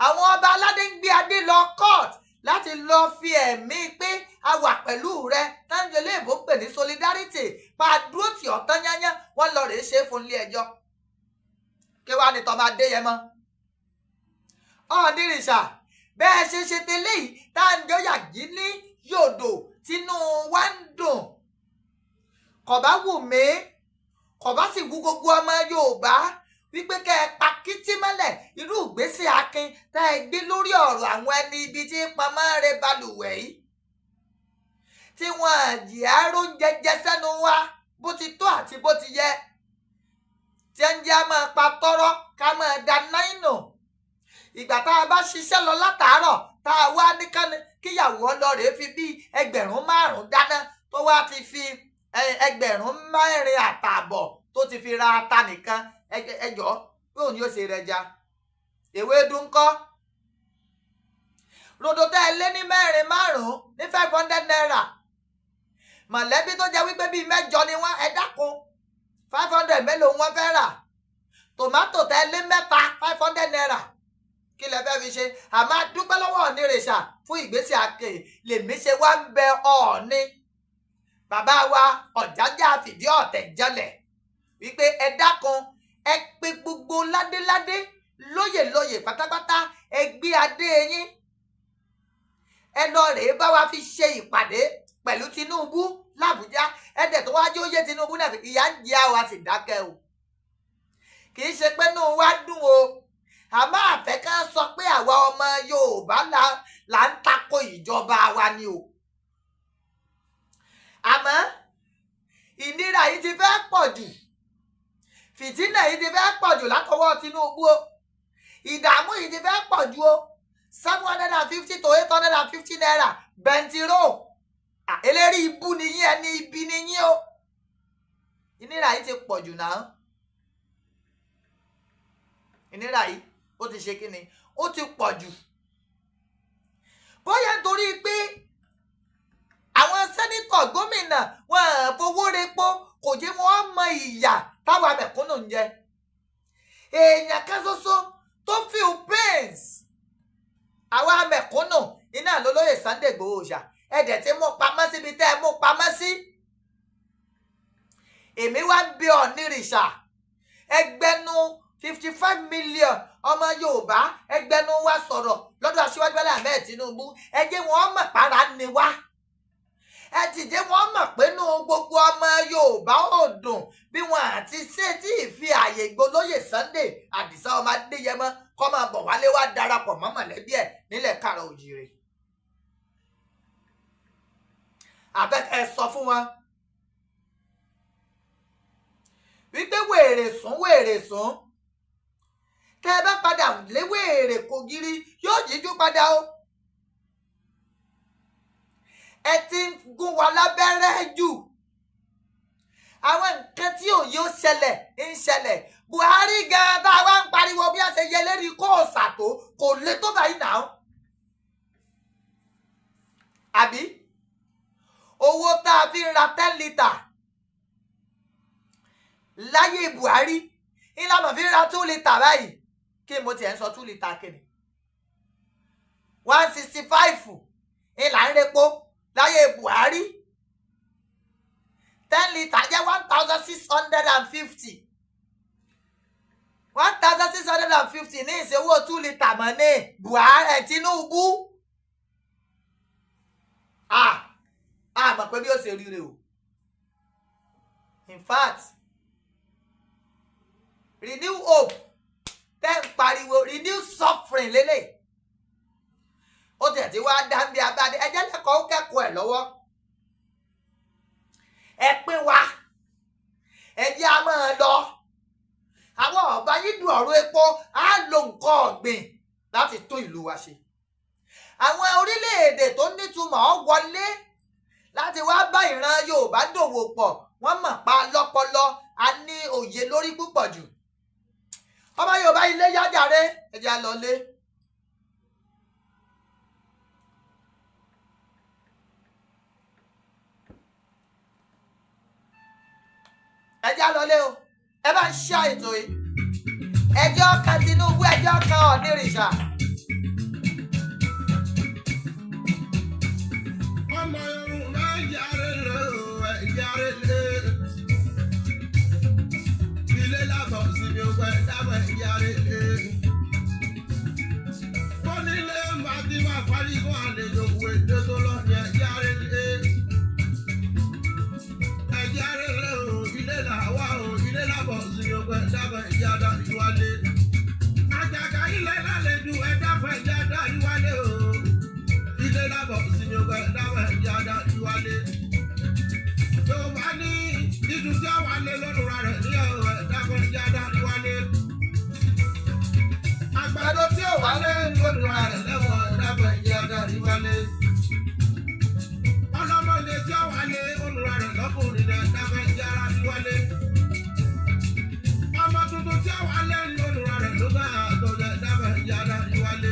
Àwọn ọba aládé ń gbé adé lọ court láti lọ fi ẹ̀mí pé a wà pẹ̀lú rẹ, táwọn eléèbó ń pè ní solidarity, pa dúró tì ọ́ tán yányán. Wọ́n lọ rèé ṣe é fún ilé ẹjọ́. Kí wàá ní tọ́ba Adéyẹmọ, Ọ̀nìrìṣà, bẹ́ẹ̀ ṣe ṣe tẹ́lẹ̀ yìí tá à ń jọyà jí ní yòdò, tínú wa ń dùn. Kò bá wù mí, kò bá sì wù gbogbo ọmọ Yorùbá wípé kẹ́ ẹ pa kítí mọ́lẹ̀ irú ìgbésẹ̀ akin tá ẹ gbé lórí ọ̀rọ̀ àwọn ẹni ibi tí pamọ́ rẹ balùwẹ̀ yìí, tí wọ́n àjẹ́ àróúnjẹ jẹ sẹ́nu wa bó ti tó àti bó ti yẹ, tí ń jẹ́ á máa pa tọ́rọ́ ká máa da náírà. Ìgbà tá a bá ṣiṣẹ́ lọ látàárọ̀, tá a wá ní kíyàwó ọlọ́rẹ̀ fi bí 5,000 dáná, tó wá ti fi 4,500 tó ti fi ra ata nìkan, ẹjọ́ bóun ni ó ṣe rẹja? Ewédú ńkọ́? Rodo tẹ́ ẹ lé ní mẹ́rin márùn-ún ní ₦500, mọ̀lẹ́bí tó jẹ́ wípé bíi mẹ́jọ ni wọ́n, ẹ dákun, 500 mélòó wọ́n fẹ́ rà? Tòmátò tẹ́ ẹ lé mẹ́ta ₦500, kí lẹ fẹ́ fi ṣe? Àmọ́ dúpẹ́ lọ́wọ́ Ọ̀nìrìṣà fún ìgbésẹ̀ àkè. Lèmi ṣe wá ń bẹ Ọ̀ọ̀ni, bàbá wa Ọ̀jájá fìdí ọ̀tẹ̀ jọlẹ̀, wípé ẹ dákun, ẹ pè gbogbo ládéládé, lóyè lóyè pátápátá, ẹ gbé adé yín, ẹ lọ rèé bá wa fi ṣe ìpàdé pẹ̀lú Tinubu làbújá. Ẹ dẹ̀ tó wájú ó yé Tinubu náà, ìyà ń jẹ àwa sì dákẹ́ o. Kì í ṣe pé inú wa dùn o, àmọ́ àfẹ́ ká sọ pé àwa ọmọ Yorùbá là ń tako ìjọba wa ni o. Àmọ́ ìnira yìí ti fẹ́ pọ̀ jù, fìtínà yìí ti fẹ́ pọ̀ jù látọwọ́ Tinubu o. Ìdààmú yìí ti fẹ́ pọ̀ jù o. 750 to ₦850 bẹntiró, eléri ibú ni yín, ẹni ibi ni yín o. Ìnira yìí ti pọ̀ jù náà. Ìnira yìí, ó ti ṣe kíni, ó ti pọ̀ jù. Bóyá nítorí pé àwọn senator, gómìnà, wọn fowó repo, kò jẹ́ wọ́n mọ ìyà táwa mẹ̀kúnnù ń jẹ. Èèyàn kan ṣoṣo tó feel pains àwa mẹ̀kúnnù iná lólóyè Sunday Igboho ṣá. Ẹ̀dẹ̀ tí mú pamọ́ síbi tẹ́ ẹ mú pamọ́ sí. Èmi wá ń bí Ọ̀nìrìṣà, ẹgbẹ́nu 55 million ọmọ Yorùbá, ẹgbẹ́nu wa sọ̀rọ̀ lọ́dọ̀ Aṣíwájú Bọ́lá Ahmed Tinubu. Ẹ jẹ́ wọ́n mọ̀ para ni wá. Ẹ ti jẹ́ wọ́n mọ̀ pé inú gbogbo ọmọ Yorùbá ò dùn bí wọn àti ṣé tí ì fi àyè gbolóyè Sunday Àdìsá ọmọ Adéyẹmọ kọ́ máa bọ̀ wálé wá darapọ̀ mọ́ mọ̀lẹ́bí ẹ̀ nílẹ̀ káàrọ̀ òjìrè. Àfẹ́kẹ́ sọ fún wọn wípé wèrè sùn, wèrè sùn, tẹ́ ẹ bá padà lé wèrè kògiri, yóò jíjú padà o. Ẹ ti ń gún wa lábẹ́rẹ́ jù. Àwọn nǹkan tí òye ó ṣẹlẹ̀ ń ṣẹlẹ̀. Buhari gan bá wa ń pariwo bí a ṣe yẹ lérí kó o ṣàtó, kò lè tó báyìí náà. Àbí owó tá a fi ń ra 10 litre láyé Buhari, ìlànà fi ń ra 2 litre báyìí. Kí mo tiẹ̀ ń sọ 2 litre kìnnì, 165 ìlà ń repo láyé Buhari. 10 litre jẹ́ 1,650, 1,650 ní ìṣèwọ́ 2 litre mọ́ ní Buhari ẹ̀ Tinubu. Ah, a mọ̀ pé bí ó ṣe ríre o. In fact, renew hope tẹ́ ń pariwo, renew suffering lélẹ̀. Ó tiẹ̀ ti wá dá bí abáde. Ẹ jẹ́ lẹ́kọ̀ọ́, ó kẹ́kọ̀ọ́ ẹ̀ lọ́wọ́. Ẹ pín wa, ẹ jẹ́ a máa lọ. Àwọn ọba yìí dùn ọ̀rọ̀ epo, á lo nǹkan ọ̀gbìn láti tún ìlú wa ṣe. Àwọn orílẹ̀-èdè tó nítumọ̀ wọlé láti wá bá ìran Yorùbá dòwò pọ̀. Wọ́n mọ̀ pa lọ́pọlọ, a ní òye lórí púpọ̀ jù. Ọmọ Yorùbá, ilé yájàre, ẹ jẹ́ á lọ lé. Ẹ jẹ́ á lọ lé o. Ẹ bá ń ṣe ètò yìí. Ẹjọ́ kan Tinubu, ẹjọ́ kan Ọ̀nìrìṣà. Ọmọ Yorùbá, yàrá lé o, yàrá lé. Ilé làbọ̀ síbi ọgbẹ́ dábọ̀, yàrá lé. Bọ́nílé máa ti máa parí fún àlejò wèdè tó lọ ní yàrá lé. Yàrá lé o, ilé làwà o, ilé làbọ̀ síbi ọgbẹ́ dábọ̀, yàrá ìwálé. Àjàgà ilé lálejò ẹ̀dá fẹ́ yàrá ìwálé o, ilé lábọ̀ sínú ọgbà dábọ̀, yàrá ìwálé. Yorùbá ní ìdù tí ó wà lé lọ́dún rẹ̀ ní ọ̀rọ̀ dábọ̀, yàrá ìwálé. Àgbàdo tí ó wà lé lọ́dún rẹ̀ lẹ́wọ̀n dábọ̀, yàrá ìwálé. Ọlọ́mọdé tí ó wà lé lọ́dún rẹ̀ lọ́kùnrin rẹ̀ dábọ̀, yàrá ìwálé. Ọmọ tuntun tí ó wà lé lọ́dún rẹ̀ ló bá àtọ̀jẹ̀ dábọ̀, yàrá ìwálé.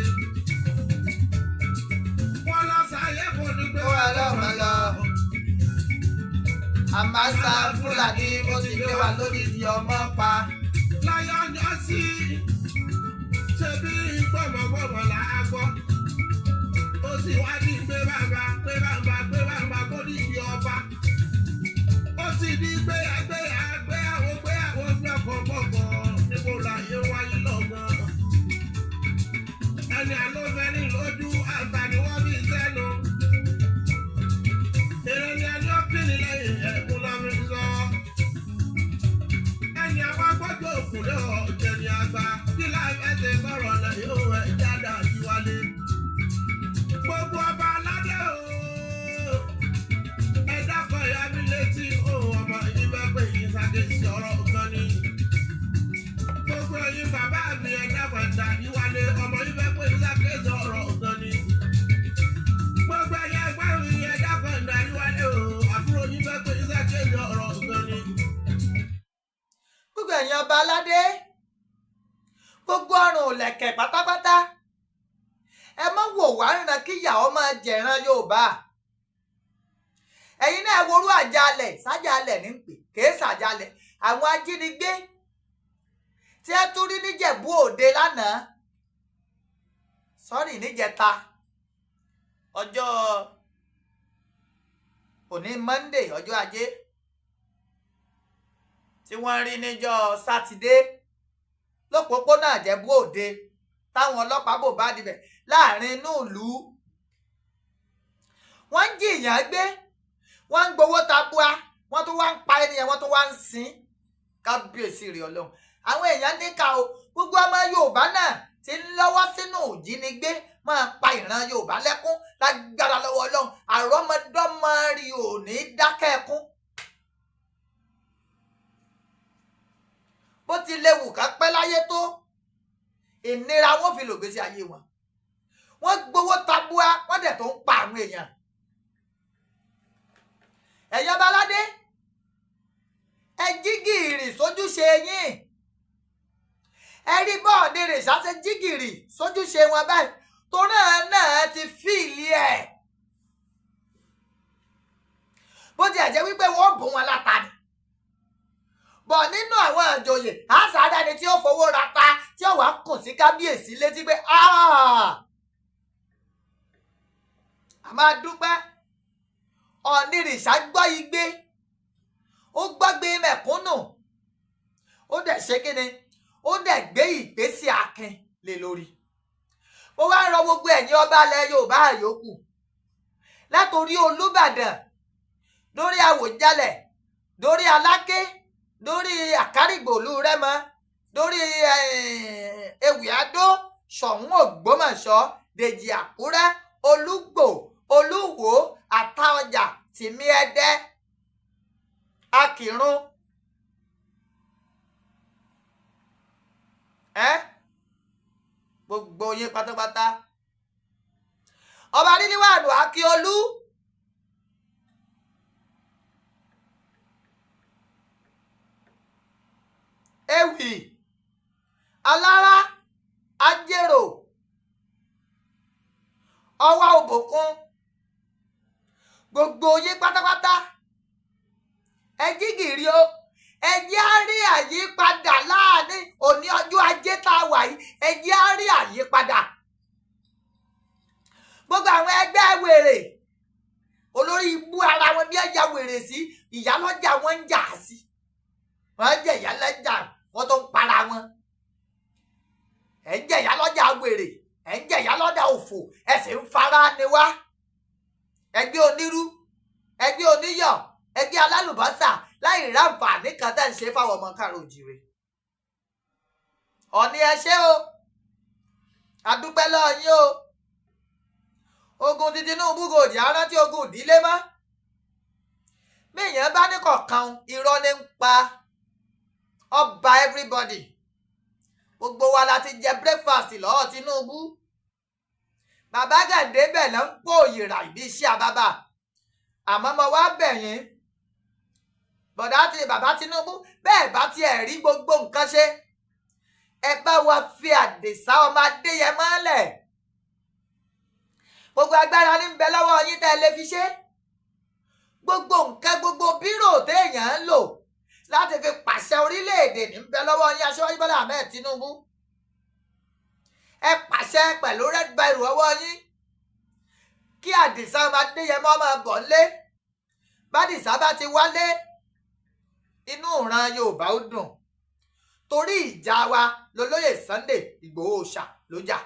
Wọ́n lọ sáyé kò ní pé Ó wà lọ́mọ lọ. Àmàṣà Fúlàní ó ti gbé wa lódìdí ọmọ pa. Láyé ọjọ́ sí, ṣe bí gbọ̀mọ̀gbọ̀mọ̀ là á gbọ́. Ó sì wá ní pé bàbá, pé bàbá, pé bàbá kó ní ìyá ọba. Ó sì ní gbé gbé gbé àwọn gbé àwọn gbọ̀ngàngbọ̀ngàn níbo láyé wáyé lọ́gán. Ẹni àlọ́fẹ́ ní lójú àtà ni wọ́n fi sẹ́nu. Èrè ni ẹni ó kìnnì lẹ́yìn ẹ̀kún lọ́mí sọ. Ẹni àwọn agbọ́jọ́ òkúlẹ̀ ọ̀jẹ̀ ni àgbà kí láì ẹsẹ̀ sọ̀rọ̀ lẹ̀ yóò ẹ̀ jáde àtiwálé. Gbogbo ọba aládé o, ẹ dákọ̀ ìyá mi létí o, ọmọ yìí bá pè yín sáké sí ọ̀rọ̀ gan ni. Gbogbo ẹ̀yin bàbá mi, ẹ dákọ̀ ẹ̀dá ìwálé, ọmọ yìí bá pè yín sáké sí ọ̀rọ̀ gan ni. Gbogbo ẹ̀yin ẹgbẹ́ mi, ẹ dákọ̀ ẹ̀dá ìwálé o, àbúrò yìí bá pè yín sáké sí ọ̀rọ̀ gan ni. Gbogbo ẹ̀yin ọba aládé, gbogbo ọrùn òlẹ̀kẹ̀ pátápátá, ẹ má wò wá ríran kíyà ọmọ jẹ̀ran Yorùbá. Ẹ̀yin náà worú àjálẹ̀ sájálẹ̀ ní pè kèé sàjálẹ̀ àwọn ajínigbé tí ẹ tún rí níjẹ̀bú Òde lánàá, sọ́rí, níjẹta, ọjọ́ òní Monday, ọjọ́ Ajé, tí wọ́n rí níjọ́ Sátidé lópòópónà Ìjẹ̀bú Òde, táwọn ọlọ́pàá bò bá dibẹ̀ láàrin inú ìlú. Wọ́n ń jìyàn gbé, wọ́n ń gbowó tabua, wọ́n tún wá ń pa ènìyàn, wọ́n tún wá ń sin. Kábíyèsí rẹ̀ Ọlọ́run. Àwọn èèyàn níkà o. Gbogbo ọmọ Yorùbá náà ti ń lọ́wọ́ sínú ìjínigbé, máa pa ìran Yorùbá lẹ́kún, lágbára lọ́wọ́ Ọlọ́run, àrọ́mọdọ́mọ rí ò ní dákẹ́ ẹkún. Bó ti léwu ká pẹ́ láyé tó, ìnira wọn fi lògbèsè ayé wọn. Wọ́n gbowó tabua, wọ́n dẹ̀ tó ń pa àwọn èèyàn. Ẹ̀yin ọba aládé, ẹ jí gìrì sójúṣe yín. Ẹ rí bọ́ọ̀dì rè ṣáṣe jí gìrì sójúṣe wọn báyìí, torí náà ti fìlì ẹ̀. Bó ti ẹ̀ jẹ́ wípé wọ́n bù wọn láta ni bọ̀ nínú àwọn àjòyè, àṣàdá ni tí ó fowó ra ta tí ó wá kùn sí kábíyèsí létí pé a máa dúpẹ́. Ọ̀nìrìṣà gbọ́ igbe, ó gbọ́gbe mẹ̀kúnnù, ó dẹ̀ ṣe kíni, ó dẹ̀ gbé ìgbésẹ̀ akin lé lórí. Mo wá ń rọ gbogbo ẹ̀yin ọba ilẹ̀ Yorùbá àyókù, látòrí Olúbàdàn, lórí Àwùjalẹ̀, lórí Aláké, lórí Àkárìgbòlú Rẹ́mọ, lórí Ewì Adó, Ṣọ̀ún Ògbómọ̀ṣọ́, Dèjì Àkúrẹ́, Olúgbò, Olúwo, Àtaọjà, Tìmí Ẹdẹ, Akìrun, gbogbo yín pátápátá. Ọba Rílíwànù Akíọlú, Ewì, Alára, Ajérò, Ọwá Òbòkun, gbogbo yín pátápátá, ẹ jí gìrì o, ẹ jẹ́ á rí àyípadà láàrin òní ọjọ́ ajé tá a wà yìí, ẹ jẹ́ á rí àyípadà. Gbogbo àwọn ẹgbẹ́ wèrè olórí ibú ara wọn bí ẹja wèrè sí ìyálọ́jà wọn ń jà sí, wọ́n jẹ́ ìyálọ́jà wọ́n tó ń para wọn. Ẹ̀ ń jẹ́ ìyálọ́jà wèrè, ẹ̀ ń jẹ́ ìyálọ́jà òfò, ẹ̀ sì ń fara ni wá. Ẹgbẹ́ onírú, ẹgbẹ́ oníyọ̀, ẹgbẹ́ alálùbọ́sà, láì ráǹfààní kan tẹ́ ń ṣe fáwọn ọmọ káàró òjìrè. Ọ̀ní ẹ ṣé o, àdúpẹ́ lọ́ọ́ yín o. Ogun ti Tinubu kò jẹ́ arántí ogun ìdílé mọ́. Bí èèyàn bá ní kọ̀ọ̀kan, irọ́ ní ń pa. Ọba everybody, gbogbo wa la ti jẹ breakfast lọ́wọ́ Tinubu. Bàbá Gàdé bẹ̀ ló ń pò òyìnrà ìbí iṣẹ́ àbábà. Àmọ́ mo wá bẹ̀ yín, bọ̀dá ti bàbá Tinubu, bẹ́ẹ̀ bá tiẹ̀ rí gbogbo nǹkan ṣe, ẹ bá wa fi Àdìsá ọmọ Adéyẹmọ lẹ̀. Gbogbo agbára ní ń bẹ lọ́wọ́ yín tẹ́ ẹ lè fi ṣe. Gbogbo nǹkan, gbogbo bírò téèyàn ń lò láti fi pàṣẹ orílẹ̀-èdè ní ń bẹ lọ́wọ́ yín, Aṣíwájú Bọ́lá Ahmed Tinubu. Ẹ pàṣẹ pẹ̀lú red biro ọwọ́ yín kí Àdìsá ọmọ Adéyẹmọ máa bọ̀ lé. Bádìsá bá ti wálé, inú ìran Yorùbá ó dùn, torí ìjà wa lolóyè Sunday Ìgbòho ṣà ló jà.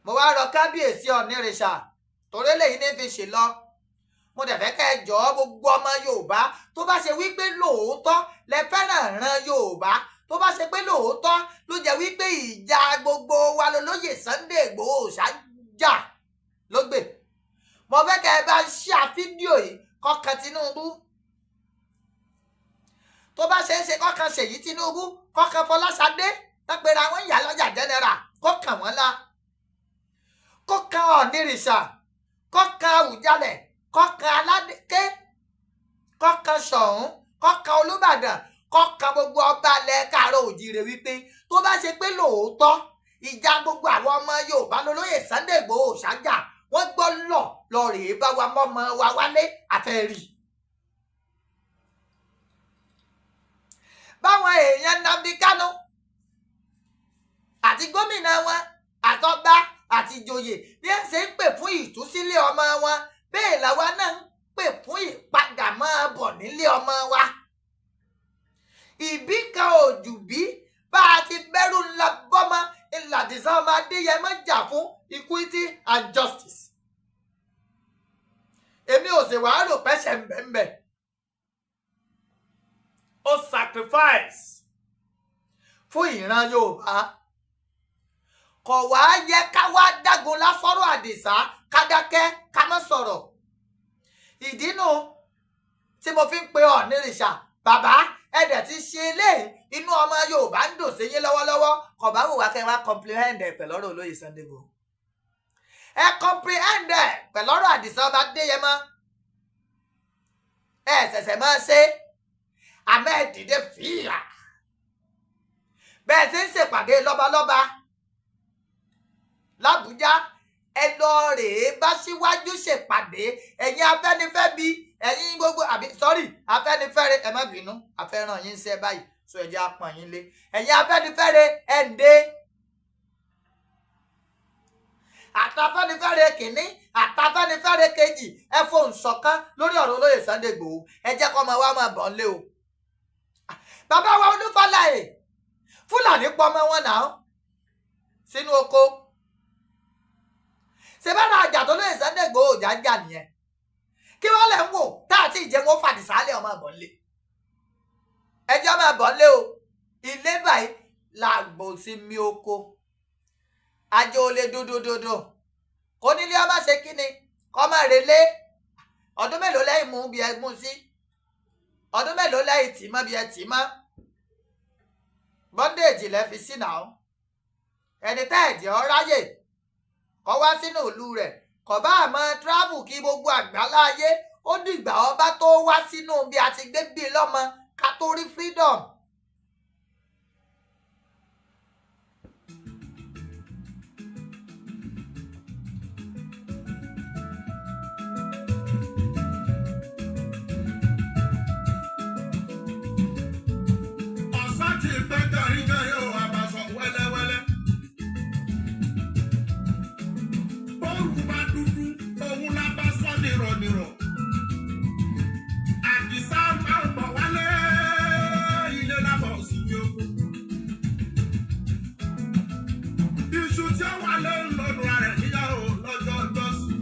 Mo wá rọ kábíyèsí Ọ̀nìrìṣà, torí eléyìí ní fi ṣe lọ. Mo dẹ̀ fẹ́ kẹ́ ẹ jọ̀ọ́ gbogbo ọmọ Yorùbá tó bá ṣe wípé lóòótọ́ lẹ fẹ́ràn ìran Yorùbá, tó bá ṣe pé lóòótọ́ ló jẹ́ wípé ìjà gbogbo wa lolóyè Sunday Ìgbòho ṣà jà ló gbè. Mo fẹ́ kẹ́ ẹ bá ń ṣe fídíò yìí kọ́kan Tinubu, tó bá ṣe é ṣe kọ́kan Ṣèyí Tinubu, kọ́kan Fọláṣadé lápẹ̀rẹ̀ àwọn ìyálọ́jà general, kọ́kàn wọ́n lá, kọ́kan Ọ̀nìrìṣà, kọ́kan Àwùjalẹ̀, kọ́kan Aláké, kọ́kan Ṣọ̀ún, kọ́kan Olúbàdàn, kọ́kan gbogbo ọba ilẹ̀ káàárọ̀ òjíire wípé tó bá ṣe pé lóòótọ́ ìjà gbogbo àwọn ọmọ Yorùbá lolóyè Sunday Ìgbòho ṣájà, wọ́n gbọ́ lọ lọ rèé bá wa mọ́mọ́ wa wálé àfẹ́rí. Báwọn èèyàn Nnamdi Kanu àti gómìnà wọn àtọba àti ìjòyè bí ẹ ṣe ń pè fún ìtúsílẹ̀ ọmọ wọn, bẹ́ẹ̀ làwa náà ń pè fún ìpadà máa bọ̀ nílé ọmọ wa. Ìbí kan ò jù bí bá a ti bẹ̀rù ńlá bọ́mọ ńlá Àdìsá ọmọ Adéyẹmọ jà fún equity and justice. Èmi ò sì wàá rò pẹ́sẹ̀ ńbẹ̀ńbẹ̀. Ó sacrifice fún ìran Yorùbá. Kò wá yẹ ká wá dágun lásọ̀rọ̀ Àdìsá, ká dákẹ́ ká má sọ̀rọ̀. Ìdínú tí mo fi ń pe Ọ̀nìrìṣà, bàbá ẹ̀dẹ̀ ti ṣe eléyìí, inú ọmọ Yorùbá ń dùn sí yín lọ́wọ́lọ́wọ́. Kò bá wù wá kẹ́ wá comprehend ẹ̀ pẹ̀lú ọ̀rọ̀ olóyè Sunday Igboho. Ẹ comprehend ẹ̀ pẹ̀lú ọ̀rọ̀ Àdìsá ọba Adéyẹmọ. Ẹ ṣẹ̀ṣẹ̀ máa ṣe àmọ́ ẹ dìde fìyà. Bẹ́ẹ̀ ṣe ń ṣèpàdé lọ́balọ́ba l'Àbújá, ẹ lọ rèé bá síwájú ṣèpàdé. Ẹ̀yin Afẹ́nifẹ́bi, ẹ̀yin gbogbo àbí sọ́rí Afẹ́nifẹ́re, ẹ má bínú, afẹ́ràn yín ṣe báyìí. So ẹ jẹ́ á pọ́n yín lé. Ẹ̀yin Afẹ́nifẹ́re, ẹ̀ ń dé àtàfẹ́nifẹ́re kìíní, àtàfẹ́nifẹ́re kejì, ẹ fohùn ṣọ̀kan lórí ọ̀rọ̀ olóyè Sunday Igboho. Ẹ jẹ́ kọ́ ọmọ wa máa bọ̀ ńlé o. Bàbá wa Olúfàlàyé, Fúlàní pọmọ wọn náà sínú oko. Ṣe bá ra àjà tó lóye Sunday Igboho òjà ń jà nìyẹn? Kí wọ́n lẹ̀ ń wò tá àti ìjẹun ó fàdìsálẹ̀ ọmọ àbọ̀ ńlé. Ẹ jẹ́ ọmọ àbọ̀ ńlé o. Ilé báyìí làgbò sí mi oko. Àjò olè dúdúdúdú kò nílé ọmọ ṣe kíni kọ́ máa relé. Ọdún mélòó lẹ́yìn mú bí ẹ mú sí? Ọdún mélòó lẹ́yìn tì mọ́ bí ẹ tì mọ́? Bọ́ndéèjì lẹ́ fi sí náà. Ẹni tẹ́ ẹ̀jẹ̀ ọ ráyè kọ́ wá sínú ìlú rẹ̀, kọ́ bá àmọ́ tíráàbù kí gbogbo àgbálá ayé. Ó dìgbà ọba tó wá sínú bí a ti gbé bí lọ́mọ ká tó rí freedom. Ọ̀sán ti pẹ́ gàrígàrí o, àbàṣọ wẹ́lẹ́wẹ́lẹ́. Bóòrù bá dúdú, òun la bá sọ nìrọ̀nìrọ̀. Àdìsá máa ń bọ̀ wálé, ilé lábọ̀ sí ní oko. Iṣu tí ó wálé ń lọ́nu rẹ̀ níyàwó lọ́jọ́ ọjọ́sí.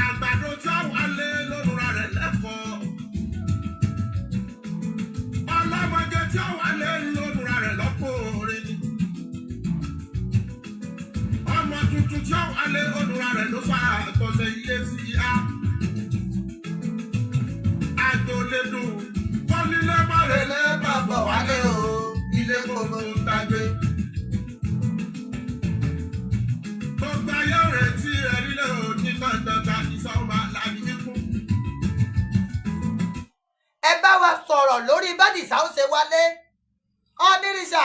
Àgbàdo tí ó wálé lọ́nu rẹ̀ lẹ́kọ̀ọ́. Ọlọ́mọge tí ó wà lé lónúra rẹ̀ lọ́pọ̀ orin ni. Ọmọ tuntun tí ó wà lé lónúra rẹ̀ ló fa àgbọ̀nsẹ̀ ilé sí a. Àgbòlédùn kọ́nílé mọ́rẹ̀lẹ́ máa bọ̀ wálé o, ilé gbogbo ń tagbé. Gbogbo ayé rẹ̀ tí rẹ̀ nílé òní dandan ìsọ̀rọ̀ àlàyé kíkún. Ẹ bá wa sọ̀rọ̀ lórí bádìsá ó ṣe wálé. Ọ́nírìṣà,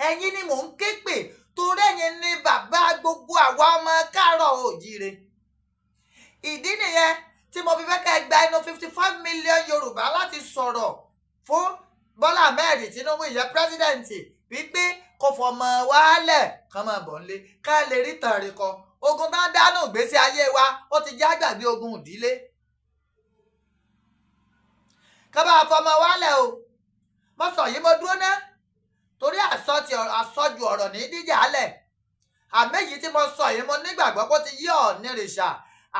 ẹ̀yin ni mò ń ké pè, torí ẹ̀yin ni bàbá gbogbo àwa ọmọ káàárọ̀ òjíire. Ìdí nìyẹn tí mo fi fẹ́ kẹ́ ẹ gba inú 55 million Yorùbá láti sọ̀rọ̀ fún Bọ́lá Ahmed Tinubu, ìyẹn president, wípé kò fọmọ wálẹ̀ kán máa bọ̀ nílé ká lè rí tàn rí kọ. Ogun tán dánú ìgbésí ayé wa, ó ti já gbàgbé ogun ìdílé. Ká bá fọmọ wálẹ̀ o. Mo sọ yìí, mo dúró ná, torí àsọjù ọ̀rọ̀ ní díjà lẹ̀. Àmì èyí tí mo sọ yìí, mo nígbàgbọ́ pé ó ti yí Ọ̀nìrìṣà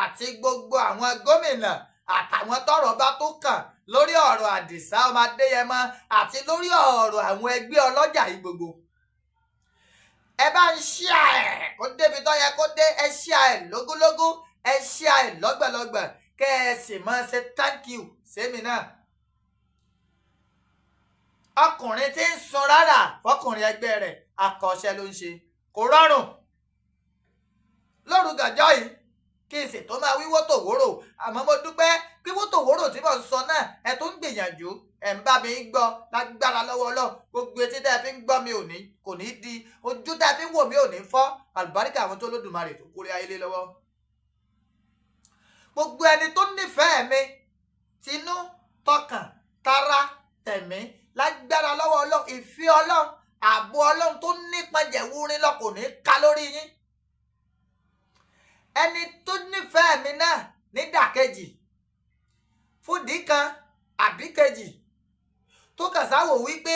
àti gbogbo àwọn gómìnà àtàwọn tọ́rọ̀ bá tó kàn lórí ọ̀rọ̀ Àdìsá ọmọ Adéyẹmọ àti lórí ọ̀rọ̀ àwọn ẹgbẹ́ ọlọ́jà yìí gbogbo. Ẹ bá ń ṣíà ẹ̀ kó débi tó yẹ kó dé. Ẹ ṣíà ẹ̀ lógúnlógún, ẹ ṣíà ẹ̀ lọ́gbọ̀lọ́gbọ̀, kẹ́ ẹ sì máa ṣe thank you sẹ́mi náà. Ọkùnrin tí ń sun rárá fọkùnrin ẹgbẹ́ rẹ̀, akọ́ṣẹ́ ló ń ṣe, kò rọrùn lóru gànjọ́ yìí kí n sì tó máa wíwó tòwórò. Àmọ́ mo dúpẹ́ wíwó tòwórò tí mò ń sọ náà, ẹ tó ń gbìyànjú, ẹ ń bá mi gbọ́. Lágbára lọ́wọ́ Ọlọ́run, gbogbo etí tẹ́ ẹ fi ń gbọ́ mi ò ní kò ní di, ojú tẹ́ ẹ fi ń wò mí ò ní fọ́. Àlùbáríkà àwọn tó Lódùmarè tó kórè ayé lé lọ́wọ́. Gbogbo ẹni tó nífẹ̀ẹ́ mi tinú tọkàn tara tẹ̀mí, lágbára lọ́wọ́ Ọlọ́run, ìfẹ́ Ọlọ́run, ààbò Ọlọ́run tó nípọn jẹ̀wúrin lọ kò ní ká lórí yín. Ẹni tó nífẹ̀ẹ́ mi náà nídàkejì, fúdìí kan àbí kejì, tó kàn sáwò wípé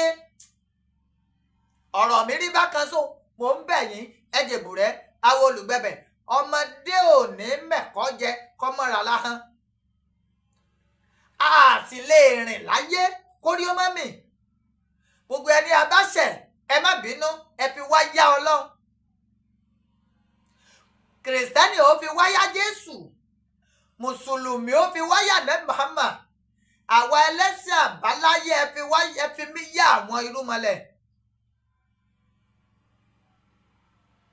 ọ̀rọ̀ mi rí bákan, so mò ń bẹ̀ yín, ẹ jèbùrẹ́ awo olùgbẹ̀bẹ̀. Ọmọdé ò ní mẹ̀kọ́ jẹ kọ́mọ́ra láhán, a sì lè rìn láyé kórí ó má mì. Gbogbo ẹni abáṣẹ, ẹ má bínú, ẹ fi wá yá Ọlọ́run. Kìrìsìtẹ́nì ó fi wáyá Jésù, Mùsùlùmí ó fi wáyà nẹ́ Muhammad, àwa ẹlẹ́sìn àbáláyé, ẹ fi wá, ẹ fi mí yá àwọn irúnmọlẹ̀.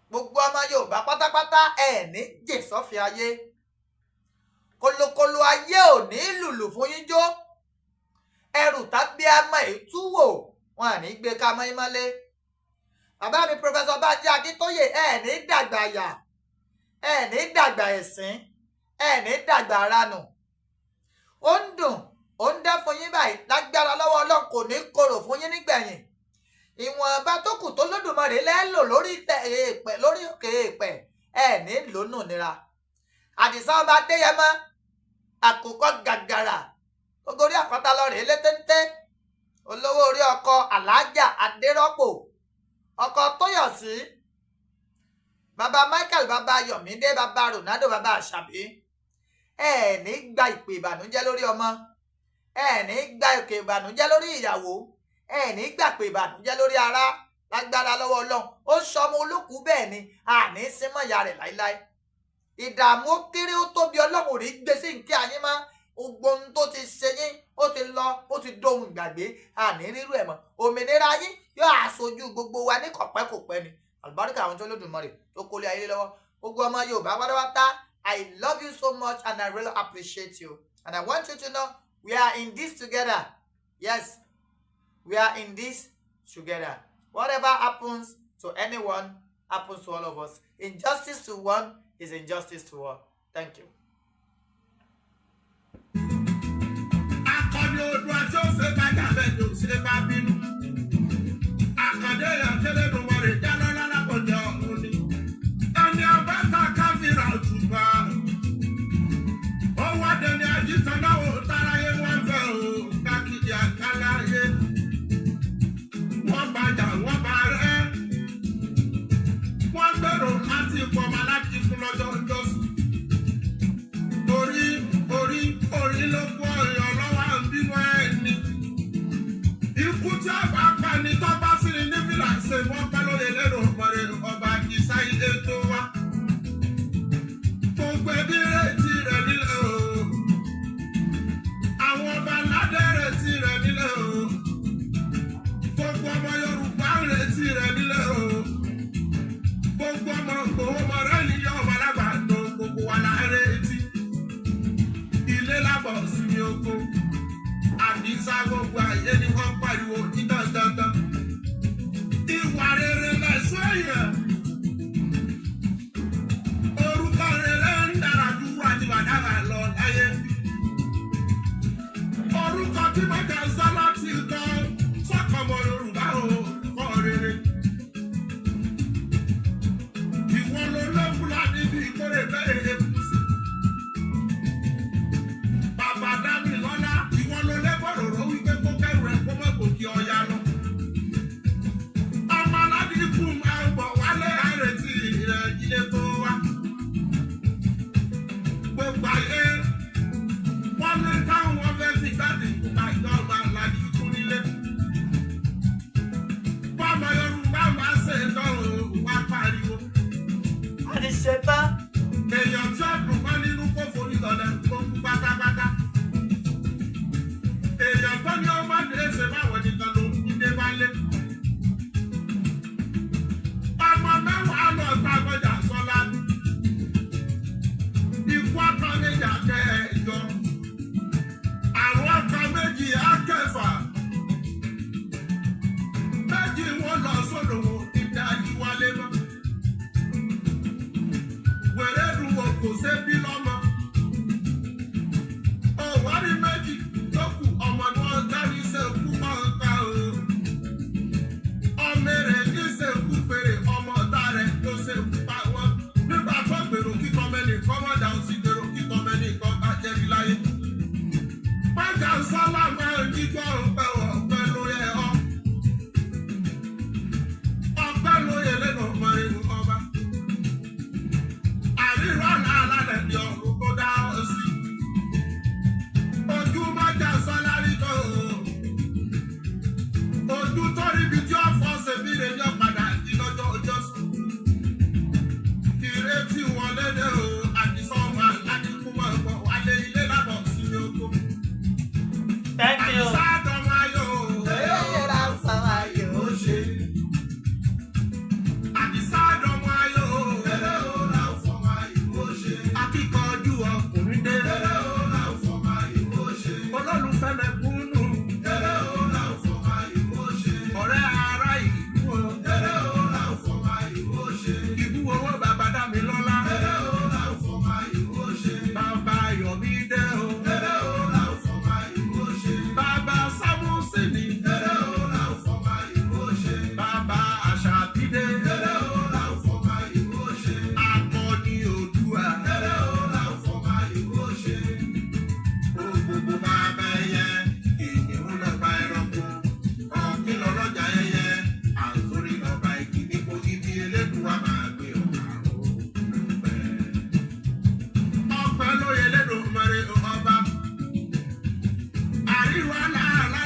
Gbogbo ọmọ Yorùbá pátápátá, ẹ ní jè sọ́fin ayé. Kolokolo ayé ò ní lùlù fún yín jó. Ẹrù tàbí àmọ́ ìtúwò wọn à ní gbé ká mọ́ ìmọ́lé. Bàbá mi, Professor Bánjí Akíntóyè, ẹ ní dàgbà yà, ẹ ní dàgbà ẹ̀sín, ẹ ní dàgbà ranù. Ó ń dùn. Ó ń dá fún yín báyìí lágbára lọ́wọ́ Ọlọ́run, kò ní korò fún yín nígbẹ̀yìn. Ìwọ̀nba tó kù tó Lódùmarè lẹ́lò lórí èèpẹ̀, lórí òkè èèpẹ̀, ẹ̀ ní lónù nira. Àdìsá ọba Adéyẹmọ, àkùkọ gàgàrà ogórí àpáta lọ rèé létéńté, olówó orí ọkọ Aláàjà Adérọ́pò, ọkọ Tóyọ̀sí, bàbá Michael, bàbá Yọ̀mídé, bàbá Ronaldo, bàbá Àṣàbí. Ẹ ní gba ìpè ìbànújẹ́ lórí ọmọ, ẹ ní gba ìpè ìbànújẹ́ lórí ìyàwó, ẹ ní gbà pé ìbànújẹ́ lórí ara lágbára lọ́wọ́ Ọlọ́run. Ó sọmọ olókùú bẹ́ẹ̀ ni àní símọ́ ìyá rẹ̀ láíláí. Ìdààmú ó kéré ó tóbi, Ọlọ́run ò ní gbé sí nkí àyín mọ́. Gbogbo ohun tó ti ṣe yín ó ti lọ, ó ti dóhun ìgbàgbé, àní rírú ẹ̀ mọ́. Òmìnira yín yóò aṣojú gbogbo wa ní kọ̀pẹ́kọ̀pẹ́ ni. Àlùbáríkà àwọn tó Lódùmarè tó kólé ayé lọ́wọ́, gbogbo ọmọ Yorùbá pátápátá, I love you so much and I really appreciate you, and I want you to know we are in this together. Yes, we are in this together. Whatever happens to anyone happens to all of us. Injustice to one is injustice to all. Thank you. Akọni Oòduà tí ó ṣe bá jà bẹ́ẹ̀ ni ó ṣe bá bínú. Àkàndé èèyàn tẹ́lẹ̀dùnmọ̀rẹ̀ dáná lálákọ̀jọ́ ọ̀run ni. Ẹni abáta káfíńrà òtùbà. Ó wá dẹni àjítanáwó táráyé wọ́n fẹ́ o káàkiri àkáláyé. Wọ́n bàjà, wọ́n bá rẹ́. Wọ́n gbèrò láti pọ̀mọ́ láti fún lọ́jọ́ ìjọsìn. Orí orí orí ló kó ọyàn lọ́wọ́ à ń bínú ẹni. Ikú tí a bá pa ni tó bá sí ni ní fìlà ṣe wọ́n pẹ́ lóye lẹ́nu ọ̀pọ̀rẹ̀ ọba ìsá ilé tó wá. Gbogbo ẹbí retí rẹ̀ nílẹ̀ o. Àwọn ọba aládé retí rẹ̀ nílẹ̀ o. Gbogbo ọmọ Yorùbá retí rẹ̀ nílẹ̀ o. Gbogbo ọmọ Ìgbòho ọmọ rẹ̀ níyọ̀ ọmọ alágbàdo gbogbo wa la retí. Ilé lábọ̀ sí mi oko. Àdìsá gbogbo ayé ni wọ́n pariwo ní dandandan. Ìwà rere lẹ̀ṣọ́ èèyàn. Orúkọ rere ń dára ju wúrà àti fàdákà lọ láyé. Orúkọ tí Mọ́jà Sọ́lá ti kọ́ sọ́kọ̀mọ Yorùbá o kọ́ rere. Ìwọ ló lé Fúlàní bí ìkórè bẹ́ẹ̀ eku sí. Bàbá Dámilọ́lá, ìwọ ló lé bọ̀rọ̀rọ̀ wípé kó kẹ́rù ẹ̀ kó mọ̀ gòkè ọya lọ. Ọmọ aládìkú máa ń bọ̀ wálé àrètí rẹ̀ ilé tó wá. Gbogbo ayé wọ́n ní káwọn fẹ́ fi gbádùn ìkúta ìjọba aládìkú nílé. Bọ́mọ Yorùbá máa ṣe ìdánwò wá pariwo. A ti ṣe tán. Èèyàn tí ó dùn mọ́ nínú kó forí lọ́lẹ̀ kó kú pátápátá. Èèyàn tó ní ọmọ ní ẹsẹ̀ báwọn nìkan ló ń dé bá lé. Ọmọ mẹ́wàá lọ ta ọjà sọ́lá. Ikú akọ́nijà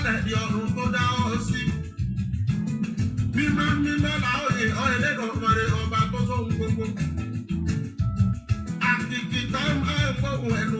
lẹ́dí ọ̀run tó dá ọ sí. Mímọ́ mímọ́ làwọn èèyàn ẹlẹ́dọ̀ọ́mọdé ọba tó sóhun gbogbo. Àkìkì tá máa ń gbóhùn ẹnu